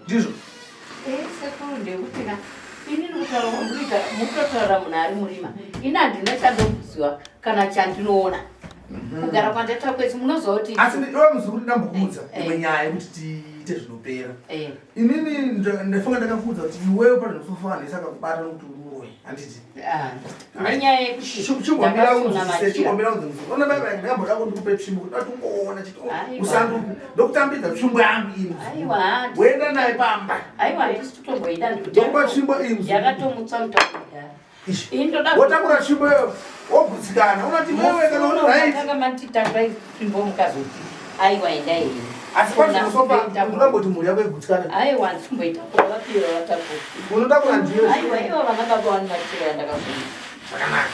[SPEAKER 3] Ndizvo.
[SPEAKER 4] Eh, sekuru ndekuti na inini kutaura kwamurikuita mukutotaura munhu ari murima ini handina chandoziva kana chandinoona kugara kwandaita kwese munoziva kuti
[SPEAKER 3] Asi iwe muzukuru ndambokuudza
[SPEAKER 4] Eh.
[SPEAKER 3] imwe nyaya yekuti tiite zvinopera.
[SPEAKER 4] Eh,
[SPEAKER 3] Inini ndafunga ndakakuudza kuti iwewe pane zvinofana akakubata nokuti uri muroyi. Handiti?
[SPEAKER 4] ah, nenyaya yekuti ndakasona machira
[SPEAKER 3] chigombira unzi muzukuru ona baba ndamboda kuti ndikupe tsvimbo kuti atingoona chiti
[SPEAKER 4] Aiwa.
[SPEAKER 3] usanduku ndokutambidza tsvimbo yangu iyi muzukuru.
[SPEAKER 4] aiwa handi-
[SPEAKER 3] woenda naye pamba
[SPEAKER 4] aiwa handisi kutomboida
[SPEAKER 3] ndokupa tsvimbo iyi muzukuru.
[SPEAKER 4] yakatomutsa mutauro kudhara
[SPEAKER 3] Ishi.
[SPEAKER 4] ini ndoda
[SPEAKER 3] wotakura tsvimbo iyo wogutsikana unoti wewe kana uri right
[SPEAKER 4] tanga manditakurai tsvimbo mukazoti aiwa endai henyu.
[SPEAKER 3] Asi pazvinosofa unongoti mhuri yako igutsikane.
[SPEAKER 4] Aiwa ndichimboitakura vapira vatakura.
[SPEAKER 3] Unotakura ndiyo.
[SPEAKER 4] Aiwa ivo vana baba vani machira yandakabvuma.
[SPEAKER 3] Zvakanaka.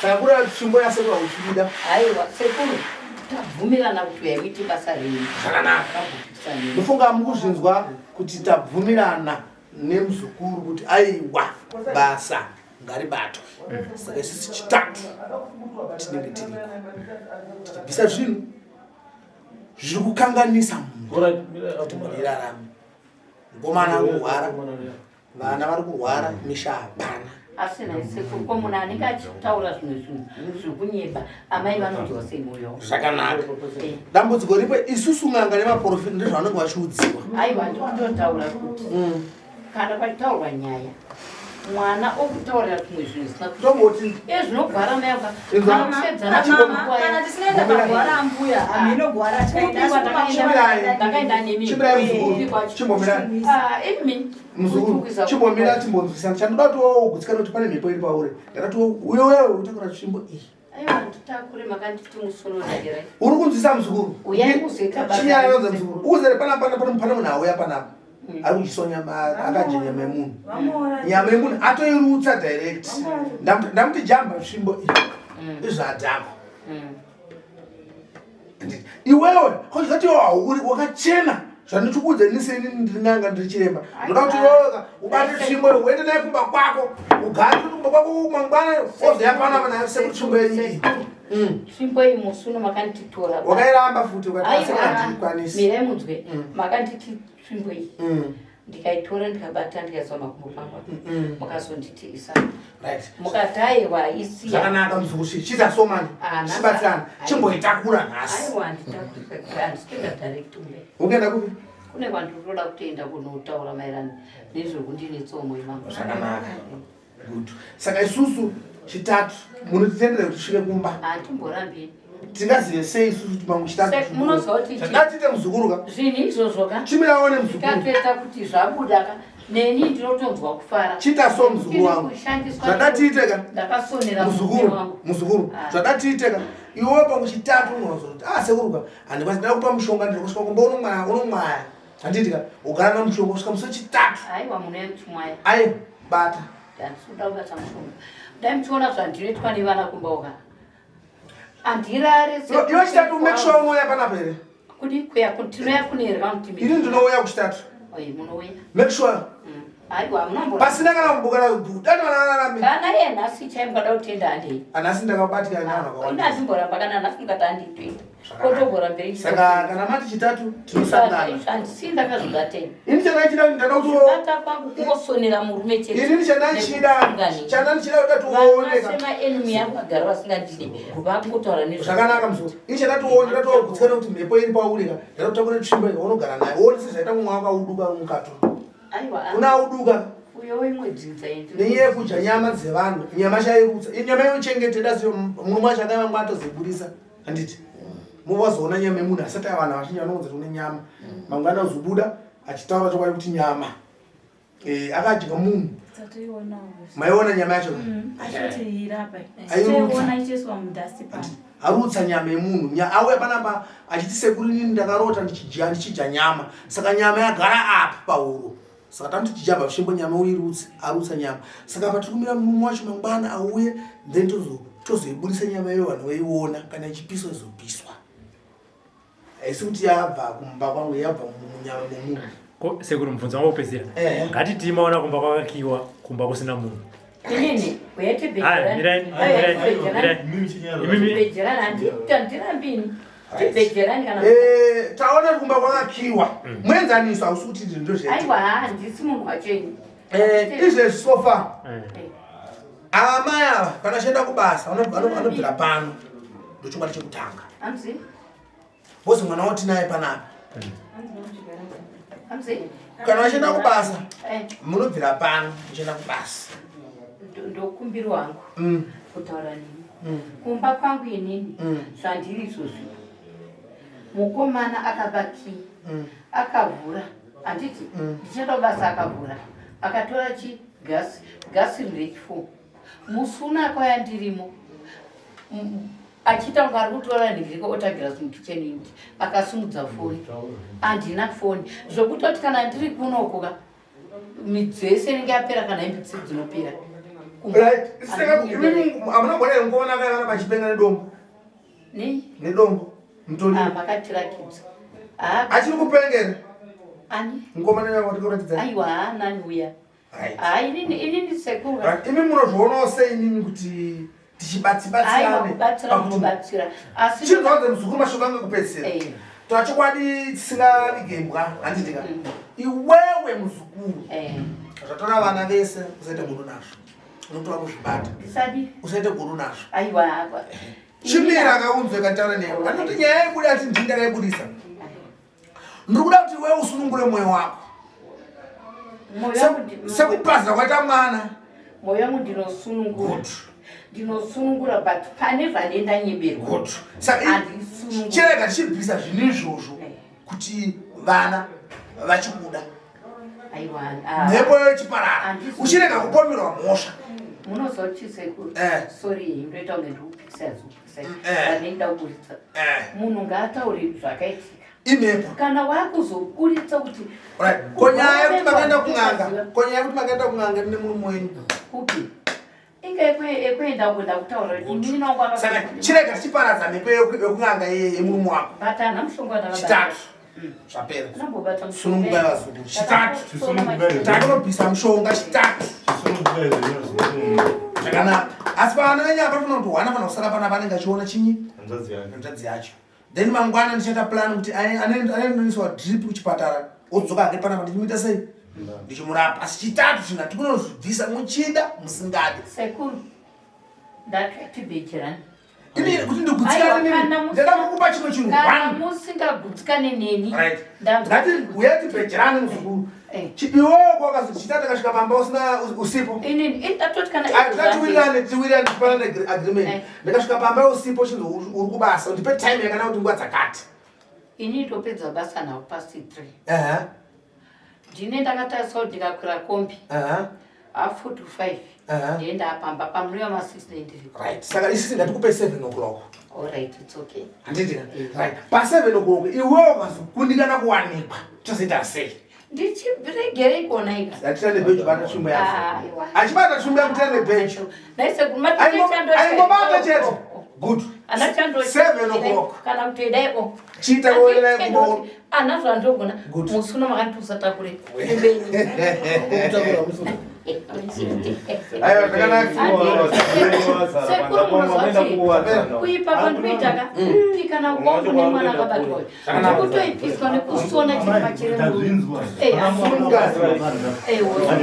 [SPEAKER 3] Saka kuri tsvimbo yasekuru hauchibuda.
[SPEAKER 4] Aiwa sekuru tabvumirana kuti uyai muite basa renyu.
[SPEAKER 3] Zvakanaka. Ndofunga mukuzvinzwa kuti tabvumirana nemuzukuru kuti aiwa basa ngaribatwe. Saka isusu chitatu tinenge tiriko tichibvisa zvinhu zviri kukanganisa munhu kuti mhuri irarame. Mukomana ari kurwara, vana vari kurwara, misha hapana.
[SPEAKER 4] Asi nhai sekuru ko munhu anenge achitaura zvimwe zvinhu zvekunyeba amai vanonzwa sei mwoyo wavo?
[SPEAKER 3] Zvakanaka. Dambudziko ripo isusu n'anga nemaprofita ndezvavanenge vachiudziwa.
[SPEAKER 4] Aiwa ndikutotaura kuti kana pachitaurwa nyaya mwana okutaurira zvimwe zvinhu zvisina
[SPEAKER 3] Tomboti
[SPEAKER 4] e zvinogwara mai aka
[SPEAKER 3] Inzwa.
[SPEAKER 4] kana kusedzana
[SPEAKER 1] Kana tisinaenda pagwara ambuya hameno gwara
[SPEAKER 3] Chimbirai.
[SPEAKER 4] ndakaenda nemi
[SPEAKER 3] Chimbirai muzukuru.
[SPEAKER 4] Kupi kwacho?
[SPEAKER 3] Chimbomirai.
[SPEAKER 4] Ah, imi
[SPEAKER 3] Muzukuru, chimbomira timbonzwisana. Chandoda kuti wogutsikana kuti pane mhepo iri pauri. Ndakati uyo wewe utakura tsvimbo iyi.
[SPEAKER 4] Aiwa nditakure makanditi musono dagirai.
[SPEAKER 3] Uri kunzwisa muzukuru?
[SPEAKER 4] Uyai muzoita basa.
[SPEAKER 3] Chinyaya muzukuru. Uzere panapa pana pane munhu auya panapa. Ari kudyiswa nyama akadya nyama yemunhu. Nyama yemunhu atoirutsa direct. Ndamuti jamba tsvimbo iyi. Izvadhakwa. Iwewe kozvati hauri wakachena zvandikuudza ini seni ndiri n'anga ndiri chiremba ndoda kuti iwewe ubate tsvimbo uende naye kumba kwako ugare kumba kwako mangwana ozoya panapa naye sekuti tsvimbo yenyu iyi.
[SPEAKER 4] Tsvimbo iyi musuno makanditora.
[SPEAKER 3] Wakairamba futi ukati
[SPEAKER 4] Aiwa,
[SPEAKER 3] asingandikwanisi.
[SPEAKER 4] Mirai munzwe. Makanditi tsvimbo iyi. Ndikaitora ndikabata ndikaisa makumbo pangu. Mukazonditi isa.
[SPEAKER 3] Right.
[SPEAKER 4] Mukati aiwa isiya.
[SPEAKER 3] Zvakanaka muzukuru chiita so mani.
[SPEAKER 4] Ah, nhasi-
[SPEAKER 3] Chibatsirana. Chimboitakura nhasi.
[SPEAKER 4] Aiwa handitakuri handisikuenda direct kumbe.
[SPEAKER 3] Ukaenda kupi?
[SPEAKER 4] Kune kwandinoda kutoenda kunotaura maererano nezvekundinetsawo moyo mangu.
[SPEAKER 3] Zvakanaka. Good. Saka isusu chitatu munotitendera kuti tisvike kumba.
[SPEAKER 4] Handitomborambi.
[SPEAKER 3] Tingazive sei isusu kuti mamwe chitatu.
[SPEAKER 4] Munoziva kuti
[SPEAKER 3] Ngatiite muzukuru ka.
[SPEAKER 4] Zvinhu izvozvo ka.
[SPEAKER 3] Chimira one muzukuru.
[SPEAKER 4] Ndikatoita kuti zvabuda ka. Neni ndinotonzwa kufara.
[SPEAKER 3] Chiita so muzukuru wangu.
[SPEAKER 4] Kushandiswa
[SPEAKER 3] Zvadatiite ka.
[SPEAKER 4] Ndakasonera murume
[SPEAKER 3] Muzukuru,
[SPEAKER 4] wangu.
[SPEAKER 3] muzukuru.
[SPEAKER 4] Ah.
[SPEAKER 3] Zvadatiite ka. Iwe pamwe chitatu unozoti ah sekuru ka handikwanisi ndada kupa mushonga ndiri kusvika kumba unomwaya unomwaya. Handiti ka ugara namushonga kusvika musi wechitatu.
[SPEAKER 4] Aiwa munoya muchimwaya.
[SPEAKER 3] Aiwa bata.
[SPEAKER 4] Handisi kuda kubata mushonga. Dai muchiona zvandinoitwa nevana kumba uka. Handirare.
[SPEAKER 3] Iwe chitatu make sure unouya panapa here.
[SPEAKER 4] Kudi kuya tinoya kune here kamuti
[SPEAKER 3] Ini ndinouya kuchitatu.
[SPEAKER 4] Oyi munouya.
[SPEAKER 3] Make sure.
[SPEAKER 4] Aiwa munombo.
[SPEAKER 3] Pasina kana kumbukana dati vana vararame.
[SPEAKER 4] Kana iye nhasi chai mukada kutenda handei.
[SPEAKER 3] Anhasi ndakabatikana nevanhu
[SPEAKER 4] Ini
[SPEAKER 3] vakawanda.
[SPEAKER 4] handimboramba kana nhasi mukati handitoenda. Kotogoramberi.
[SPEAKER 3] Saka kana mati chitatu tinosangana.
[SPEAKER 4] Handisi ndakazvibatei.
[SPEAKER 3] Ini chandaichida ndada kuti
[SPEAKER 4] Kuzvibata kwangu kungosonera murume chete.
[SPEAKER 3] Ini chandaichida chandaichida kuti tione ka.
[SPEAKER 4] Semaenemy yangu vagara vasingandidi vakungotaura nezva.
[SPEAKER 3] Zvakanaka muzukuru. Ini chandationa ndatogutsikana kuti mhepo iri pauri ka. Ndatotakura tsvimbo iyi unogara nayo. Uone sezvaita mumwe wakauduka mukato.
[SPEAKER 4] Aiwa.
[SPEAKER 3] Una uduka
[SPEAKER 4] Uyo wemwe dzinza indi.
[SPEAKER 3] nenyaya yekudya nyama dzevanhu. Nyama chairutsa. Nyama yochengete dasi murume wacho akaiva ngwatozoibudisa. Handiti. Muvazoona nyama yemunhu asati avanhu vazhinji vanounza kuti une nyama. Mangwana ozobuda achitaura chokwadi kuti nyama. Akadya munhu. Maiona nyama yacho?
[SPEAKER 1] Achitoirapa ichiiswa mudust pan.
[SPEAKER 3] Arutsa nyama yemunhu. Auya panapa achiti sekuru inini ndakarota ndichidya nyama. Saka nyama yagara apa pahuro. Saka tamuti chijamba tsvimbo nyama uirutse, arutsa nyama. Saka apa tiri kumira murume wacho mangwana auye then tozoibudisa nyama iyoyo vanhu voiona kana ichipiswa izopiswa. Haisi kuti yabva kumba kwangu yabva munyama memunhu.
[SPEAKER 2] Ko sekuru mubvunzo wangu wekupedzisira. Ngatiti maona kumba kwakakiwa kumba kusina munhu.
[SPEAKER 4] Inini uyati
[SPEAKER 2] Hai, mirai, mirai, mirai. Imimi
[SPEAKER 4] bejerani handirambini. Tibhejerani kana
[SPEAKER 3] Taona kuti kumba kwakakiwa. Muenzaniso hausi kuti ndizvo ndozvaita.
[SPEAKER 4] Aiwa handisi munhu wacho ini.
[SPEAKER 3] Izvezvi so far. Amai ava kana achienda kubasa vanobvira pano. Ndochokwadi chekutanga.
[SPEAKER 4] Hamzi?
[SPEAKER 3] Bozi mwana watinaye panapa.
[SPEAKER 4] Hamzi?
[SPEAKER 3] Kana vachienda kubasa munobvira pano muchienda kubasa.
[SPEAKER 4] Ndokumbiro wangu kutaura nemi. Kumba kwangu inini zvandiri izvozvi. Mukomana akaba key akavhura handiti ndichienda kubasa akavhura akatora chi gasi gasi rine 4 musi uno akauya ndirimo. Achiita kunge ari kutora nhingiriko otagirasi mukitchen unit akasimudza foni. Handina foni. Zvekutoti kana ndiri kunoko ka midziyo yese inenge yapera kana hembe dzese dzinopera.
[SPEAKER 3] Right. Saka imimi hamuna kuona here mukomana akaiva pachipenga nedombo?
[SPEAKER 4] Nei?
[SPEAKER 3] Nedombo. Mutoriro.
[SPEAKER 4] Ah, makatirakidza. Ah.
[SPEAKER 3] Achiri kupengera.
[SPEAKER 4] Ani?
[SPEAKER 3] Mukomana uya watikuratidza.
[SPEAKER 4] Aiwa, haana uya.
[SPEAKER 3] Right.
[SPEAKER 4] Ah, inini inini sekuru.
[SPEAKER 3] Right. Imi munozvionawo sei inini kuti tichibatsibatsirane?
[SPEAKER 4] Aiwa, kubatsira kubatsira. Asi
[SPEAKER 3] chinzwanze muzukuru mashoko angu ekupedzisira.
[SPEAKER 4] Eh.
[SPEAKER 3] Taura chokwadi tisingavige imbwa handiti ka. Iwewe muzukuru.
[SPEAKER 4] Eh.
[SPEAKER 3] Zvatora vana vese usaite godo nazvo. Unotora kuzvibata.
[SPEAKER 4] Ndisadi.
[SPEAKER 3] Usaite godo nazvo.
[SPEAKER 4] Aiwa.
[SPEAKER 3] Chimira akaunzwe kataura newe. Anoti nyaya yebuda ati ndini ndakaibudisa. Ndiri kuda kuti iwewe usunungure moyo wako. Sekupaza kwaita mwana.
[SPEAKER 4] Moyo wangu ndinosunungura. Ndinosunungura but pane zvane ndanyeberwa.
[SPEAKER 3] Good. Saka chirega tichibvisa zvinhu izvozvo
[SPEAKER 4] eh.
[SPEAKER 3] kuti vana vachikuda.
[SPEAKER 4] Aiwa.
[SPEAKER 3] Mhepo yechiparara. Uchirega kupomerwa mhosva.
[SPEAKER 4] Munoziva kuti sekuru.
[SPEAKER 3] Eh.
[SPEAKER 4] Sorry, ndoita kunge ndikupisa zupisa.
[SPEAKER 3] Eh.
[SPEAKER 4] Vanenge ndakuburitsa. Munhu ngaataure zvakaitika.
[SPEAKER 3] Imhepo.
[SPEAKER 4] Kana wakuzoburitsa kuti
[SPEAKER 3] Right. Ko nyaya yekuti makaenda kun'anga, ko nyaya yekuti makaenda kun'anga ne murume wenyu.
[SPEAKER 4] Kupi? Inga yekuenda kuenda kutaura kuti inini wangu akasaka.
[SPEAKER 3] Saka chirega tichiparadza mhepo yekun'anga yemurume wako.
[SPEAKER 4] But hana mushonga wandakabata.
[SPEAKER 3] Chitatu. Zvapera.
[SPEAKER 4] Ndambobata mushonga.
[SPEAKER 3] Sunungukai vazukuru. Chitatu. Takunobvisa mushonga chitatu. Zvakanaka. Asi pavana venyu apa panofanira kuti hwana fanira kusara panapa anenge achiona chinyi? Hanzvadzi yacho. Then mangwana ndichaita plan kuti anoiswa drip kuchipatara odzoka hake panapa ndichimuita sei? Ndichimurapa. Asi chitatu chinhu hatikunozvibvisa muchida musingadi.
[SPEAKER 4] Sekuru. Ndakati bhecherani.
[SPEAKER 3] Ini kuti ndigutsikane nemi. Ndada kukupa chimwe chinhu.
[SPEAKER 4] Kana musingagutsikane neni.
[SPEAKER 3] Right. Ndati uya tibhejerane muzukuru. Iwewe kwakazoti chitatu akasvika pamba usina usipo.
[SPEAKER 4] Inini ndatoti kana
[SPEAKER 3] Tatiwirirane tiwirirane tipanane agreement. Ndakasvika pamba usipo chinzi uri kubasa. Ndipe time yakanaka kuti nguva dzakati.
[SPEAKER 4] Ini ndopedza basa now past 3.
[SPEAKER 3] Ehe.
[SPEAKER 4] Ndine ndakatarisa kuti ndikakwira kombi.
[SPEAKER 3] Ehe.
[SPEAKER 4] Half to 5. Ndienda pamba pamunouya ma 6 nendiri.
[SPEAKER 3] Right. Saka isisi ndatikupe 7 o'clock.
[SPEAKER 4] All right, it's okay.
[SPEAKER 3] Handiti ka? Right. Pa 7 o'clock iwewe ukazokundikana kuwanikwa tozoita sei?
[SPEAKER 4] Ndichiregerei kuona ika.
[SPEAKER 3] Ndatira nebhenji bata tsvimbo yako. Achibata tsvimbo yako tira nebhenji.
[SPEAKER 4] Naise
[SPEAKER 3] Aingobata chete. Good.
[SPEAKER 4] Ana chando
[SPEAKER 3] 7 o'clock.
[SPEAKER 4] Kana kuti dai o.
[SPEAKER 3] Chiita kuona kumbo.
[SPEAKER 4] Ana zvandogona. Musi uno makati usatakure. Kumbeni.
[SPEAKER 8] Kutakura musi uno.
[SPEAKER 3] Aiwa zvakanaka.
[SPEAKER 4] Sekuru munoziva kuti kuipa kwandinoita ka kana kwangu nemwana akabatwa ndikutoipiswa nekusona chiri pachirembo.